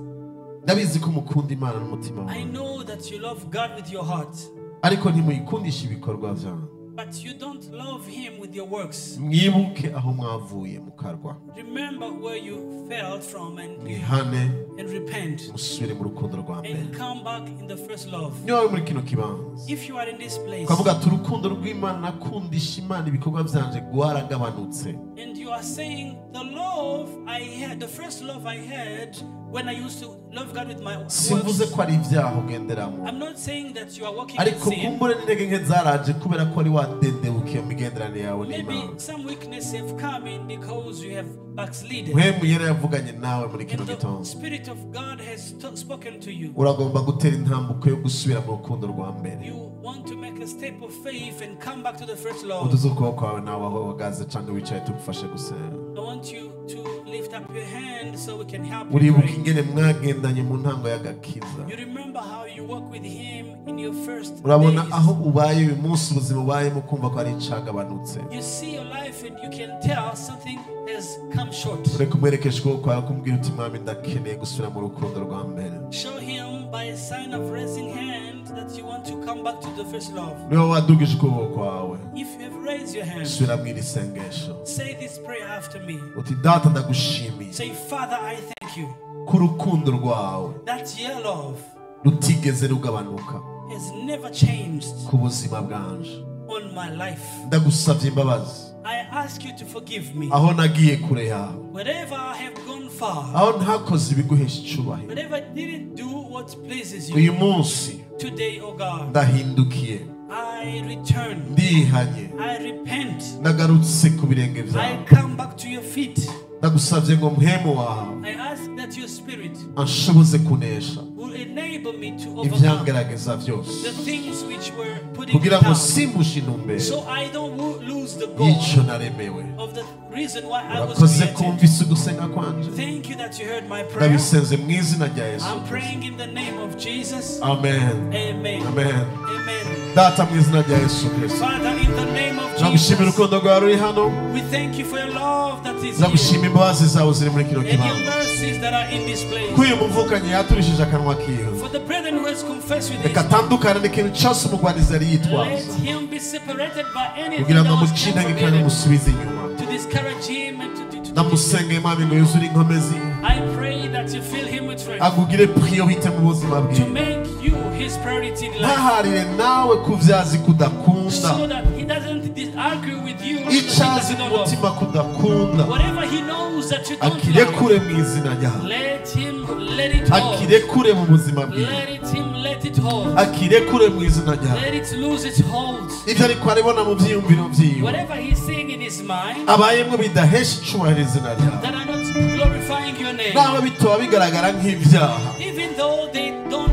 [SPEAKER 1] Ndabizi ko mukunda Imana n'umutima
[SPEAKER 2] I
[SPEAKER 1] wawe.
[SPEAKER 2] know that you love God with your heart,
[SPEAKER 1] Ariko ntimuyikundisha ibikorwa vyanyu.
[SPEAKER 2] but you don't love Him with your works.
[SPEAKER 1] Mwibuke aho mwavuye mukarwa.
[SPEAKER 2] Remember where you fell from and,
[SPEAKER 1] Mwihane
[SPEAKER 2] and repent
[SPEAKER 1] musubire mu rukundo rwa mbere.
[SPEAKER 2] and come back in the first love.
[SPEAKER 1] Niba wari muri kino kibanza
[SPEAKER 2] If you are in this place
[SPEAKER 1] ukavuga ati urukundo rw'Imana nakundisha Imana ibikorwa vyanje rwaragabanutse.
[SPEAKER 2] And you are saying, the love I had, the first love I had when I used to love God with my
[SPEAKER 1] Simvuze
[SPEAKER 2] works.
[SPEAKER 1] ko ari ibyaha ugenderamo.
[SPEAKER 2] I'm not saying that you are walking in
[SPEAKER 1] Ariko
[SPEAKER 2] sin.
[SPEAKER 1] kumbure n'intege nke zaraje kubera ko wari wadendebukiye mu migenderanire yawe
[SPEAKER 2] Maybe
[SPEAKER 1] n'Imana.
[SPEAKER 2] some weakness have come in because you have backslidden.
[SPEAKER 1] Mpwemu yari yavuganye nawe muri kino
[SPEAKER 2] And the
[SPEAKER 1] gitondo.
[SPEAKER 2] Spirit of God has spoken to you.
[SPEAKER 1] Uragomba gutera intambuko yo gusubira mu rukundo rwa mbere.
[SPEAKER 2] You want to make a step of faith and come back to the first love.
[SPEAKER 1] Uduze ukuboko kwawe nawe aho uhagaze cyangwa wicaye tugufashe gusenga.
[SPEAKER 2] I want you to lift up your hand so we can help you
[SPEAKER 1] Uribuka
[SPEAKER 2] pray.
[SPEAKER 1] ingene mwagendanye mu ntango y'agakiza.
[SPEAKER 2] You remember how you walk with Him in your first
[SPEAKER 1] Urabona
[SPEAKER 2] days.
[SPEAKER 1] aho ubaye uyu munsi ubuzima ubayemo kumva ko ari icagabanutse.
[SPEAKER 2] You see your life and you can tell something has come short.
[SPEAKER 1] Ureke umwerekeshe ukuboko kwawe kumubwira uti mwami ndakeneye gusubira mu rukundo rwa mbere.
[SPEAKER 2] Show Him by a sign of raising hand that you want to come back to the first love.
[SPEAKER 1] Niba wadugije ukuboko kwawe
[SPEAKER 2] If you have raised your hand,
[SPEAKER 1] subira mu iri sengesho.
[SPEAKER 2] Say this prayer after me.
[SPEAKER 1] Uti data ndagushimiye
[SPEAKER 2] Say, Father, I thank you
[SPEAKER 1] ko urukundo rwawe
[SPEAKER 2] that your love
[SPEAKER 1] rutigeze rugabanuka
[SPEAKER 2] has never changed
[SPEAKER 1] ku buzima bwanje.
[SPEAKER 2] On my life.
[SPEAKER 1] Ndagusabye imbabazi
[SPEAKER 2] I ask you to forgive me
[SPEAKER 1] aho nagiye kure yawe,
[SPEAKER 2] wherever I have gone far,
[SPEAKER 1] aho ntakoze ibiguhesha icubahiro.
[SPEAKER 2] Wherever I didn't do what pleases you.
[SPEAKER 1] Uyu munsi
[SPEAKER 2] Today, oh God,
[SPEAKER 1] ndahindukiye,
[SPEAKER 2] I return.
[SPEAKER 1] Ndihanye,
[SPEAKER 2] I repent.
[SPEAKER 1] Ndagarutse ku birenge
[SPEAKER 2] I
[SPEAKER 1] byawe.
[SPEAKER 2] Come back to your feet.
[SPEAKER 1] Ndagusabye ngo mpwemu wawe
[SPEAKER 2] I ask that your spirit
[SPEAKER 1] anshoboze kunesha
[SPEAKER 2] will enable me to overcome
[SPEAKER 1] ibyangerageza byose
[SPEAKER 2] the things which were putting me
[SPEAKER 1] kugira ngo
[SPEAKER 2] down,
[SPEAKER 1] simbushe intumbero
[SPEAKER 2] so I don't lose the goal
[SPEAKER 1] y'icyo naremewe.
[SPEAKER 2] Of the reason why I was
[SPEAKER 1] Urakoze
[SPEAKER 2] created.
[SPEAKER 1] kumvise ugusenga kwanje.
[SPEAKER 2] Thank you that you heard my prayer.
[SPEAKER 1] Ndabisenze mu izina rya Yesu.
[SPEAKER 2] I'm praying in the name of Jesus.
[SPEAKER 1] Amen.
[SPEAKER 2] Amen.
[SPEAKER 1] Amen.
[SPEAKER 2] Amen.
[SPEAKER 1] Data mu izina rya Yesu Kristo,
[SPEAKER 2] Father, in the name of
[SPEAKER 1] ndagushimira
[SPEAKER 2] Jesus,
[SPEAKER 1] urukundo rwawe ruri hano.
[SPEAKER 2] We thank you for your love that is
[SPEAKER 1] Ndagushima
[SPEAKER 2] here
[SPEAKER 1] imbabazi zawe ziri muri kino
[SPEAKER 2] and your
[SPEAKER 1] kibanza.
[SPEAKER 2] Mercies that are in this place.
[SPEAKER 1] Ko uyu muvukanyi yaturishije akanwa kiwe,
[SPEAKER 2] For the brethren who has confessed with his
[SPEAKER 1] reka
[SPEAKER 2] mouth,
[SPEAKER 1] atandukane n'ikintu cyose umugwanizi yari
[SPEAKER 2] let
[SPEAKER 1] yitwaza
[SPEAKER 2] him be separated by anything
[SPEAKER 1] kugira ngo
[SPEAKER 2] that was
[SPEAKER 1] amuce
[SPEAKER 2] meant
[SPEAKER 1] intege
[SPEAKER 2] from
[SPEAKER 1] kandi
[SPEAKER 2] evil,
[SPEAKER 1] amusubize inyuma.
[SPEAKER 2] To discourage him and to
[SPEAKER 1] Ndamusengeye mwami ngo yuzure inkomezi,
[SPEAKER 2] I pray that you fill him with strength
[SPEAKER 1] agugire priorite mu buzima
[SPEAKER 2] to
[SPEAKER 1] bwiwe,
[SPEAKER 2] make you his priority in life,
[SPEAKER 1] ntaharire nawe ku byazi kudakunda,
[SPEAKER 2] so that he doesn't argue with you on the things
[SPEAKER 1] icyo
[SPEAKER 2] that
[SPEAKER 1] azi
[SPEAKER 2] you
[SPEAKER 1] mu
[SPEAKER 2] don't love.
[SPEAKER 1] mutima kudakunda
[SPEAKER 2] Whatever he knows that you don't love,
[SPEAKER 1] akirekure mu izina ryawe,
[SPEAKER 2] let him let it hold.
[SPEAKER 1] akirekure mu buzima bwiwe,
[SPEAKER 2] Let it him let it hold.
[SPEAKER 1] akirekure mu izina ryawe.
[SPEAKER 2] Let it lose its hold.
[SPEAKER 1] Ibyo ariko arabona mu byiyumviro byiwe
[SPEAKER 2] Whatever he's seeing in his mind
[SPEAKER 1] abayemo bidahesha icubahiro izina ryawe,
[SPEAKER 2] that are not glorifying your name,
[SPEAKER 1] naho bitoba bigaragara nk'ibyaha,
[SPEAKER 2] even though they don't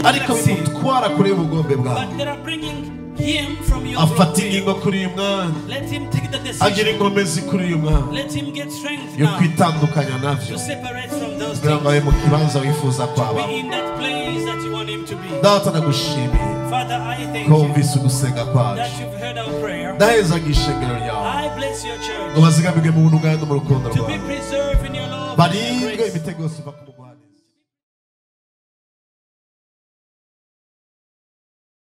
[SPEAKER 1] ariko
[SPEAKER 2] like sin,
[SPEAKER 1] bimutwara kure y'ubugombe bwawe.
[SPEAKER 2] But they are bringing him from your
[SPEAKER 1] Afata
[SPEAKER 2] will.
[SPEAKER 1] ingingo kuri uyu mwanya,
[SPEAKER 2] Let him take the
[SPEAKER 1] agira
[SPEAKER 2] decision.
[SPEAKER 1] inkomezi kuri uyu mwanya
[SPEAKER 2] Let him get strength
[SPEAKER 1] yo
[SPEAKER 2] now
[SPEAKER 1] kwitandukanya navyo
[SPEAKER 2] to separate from those
[SPEAKER 1] kugira ngo
[SPEAKER 2] things.
[SPEAKER 1] abe mu kibanza wifuza kwaba.
[SPEAKER 2] Be in that place that you want him to be.
[SPEAKER 1] Data ndagushimiye
[SPEAKER 2] Father, I thank
[SPEAKER 1] ko
[SPEAKER 2] you
[SPEAKER 1] wumvise ugusenga kwacu.
[SPEAKER 2] That you've heard our prayer.
[SPEAKER 1] Ndahezaga ishengero ryawe
[SPEAKER 2] I bless your
[SPEAKER 1] ngo
[SPEAKER 2] church
[SPEAKER 1] bazigamirwe mu buntu bwawe no mu rukundo
[SPEAKER 2] to be
[SPEAKER 1] rwawe,
[SPEAKER 2] preserved in your love and your
[SPEAKER 1] barindwe
[SPEAKER 2] grace.
[SPEAKER 1] imitego yose iva ku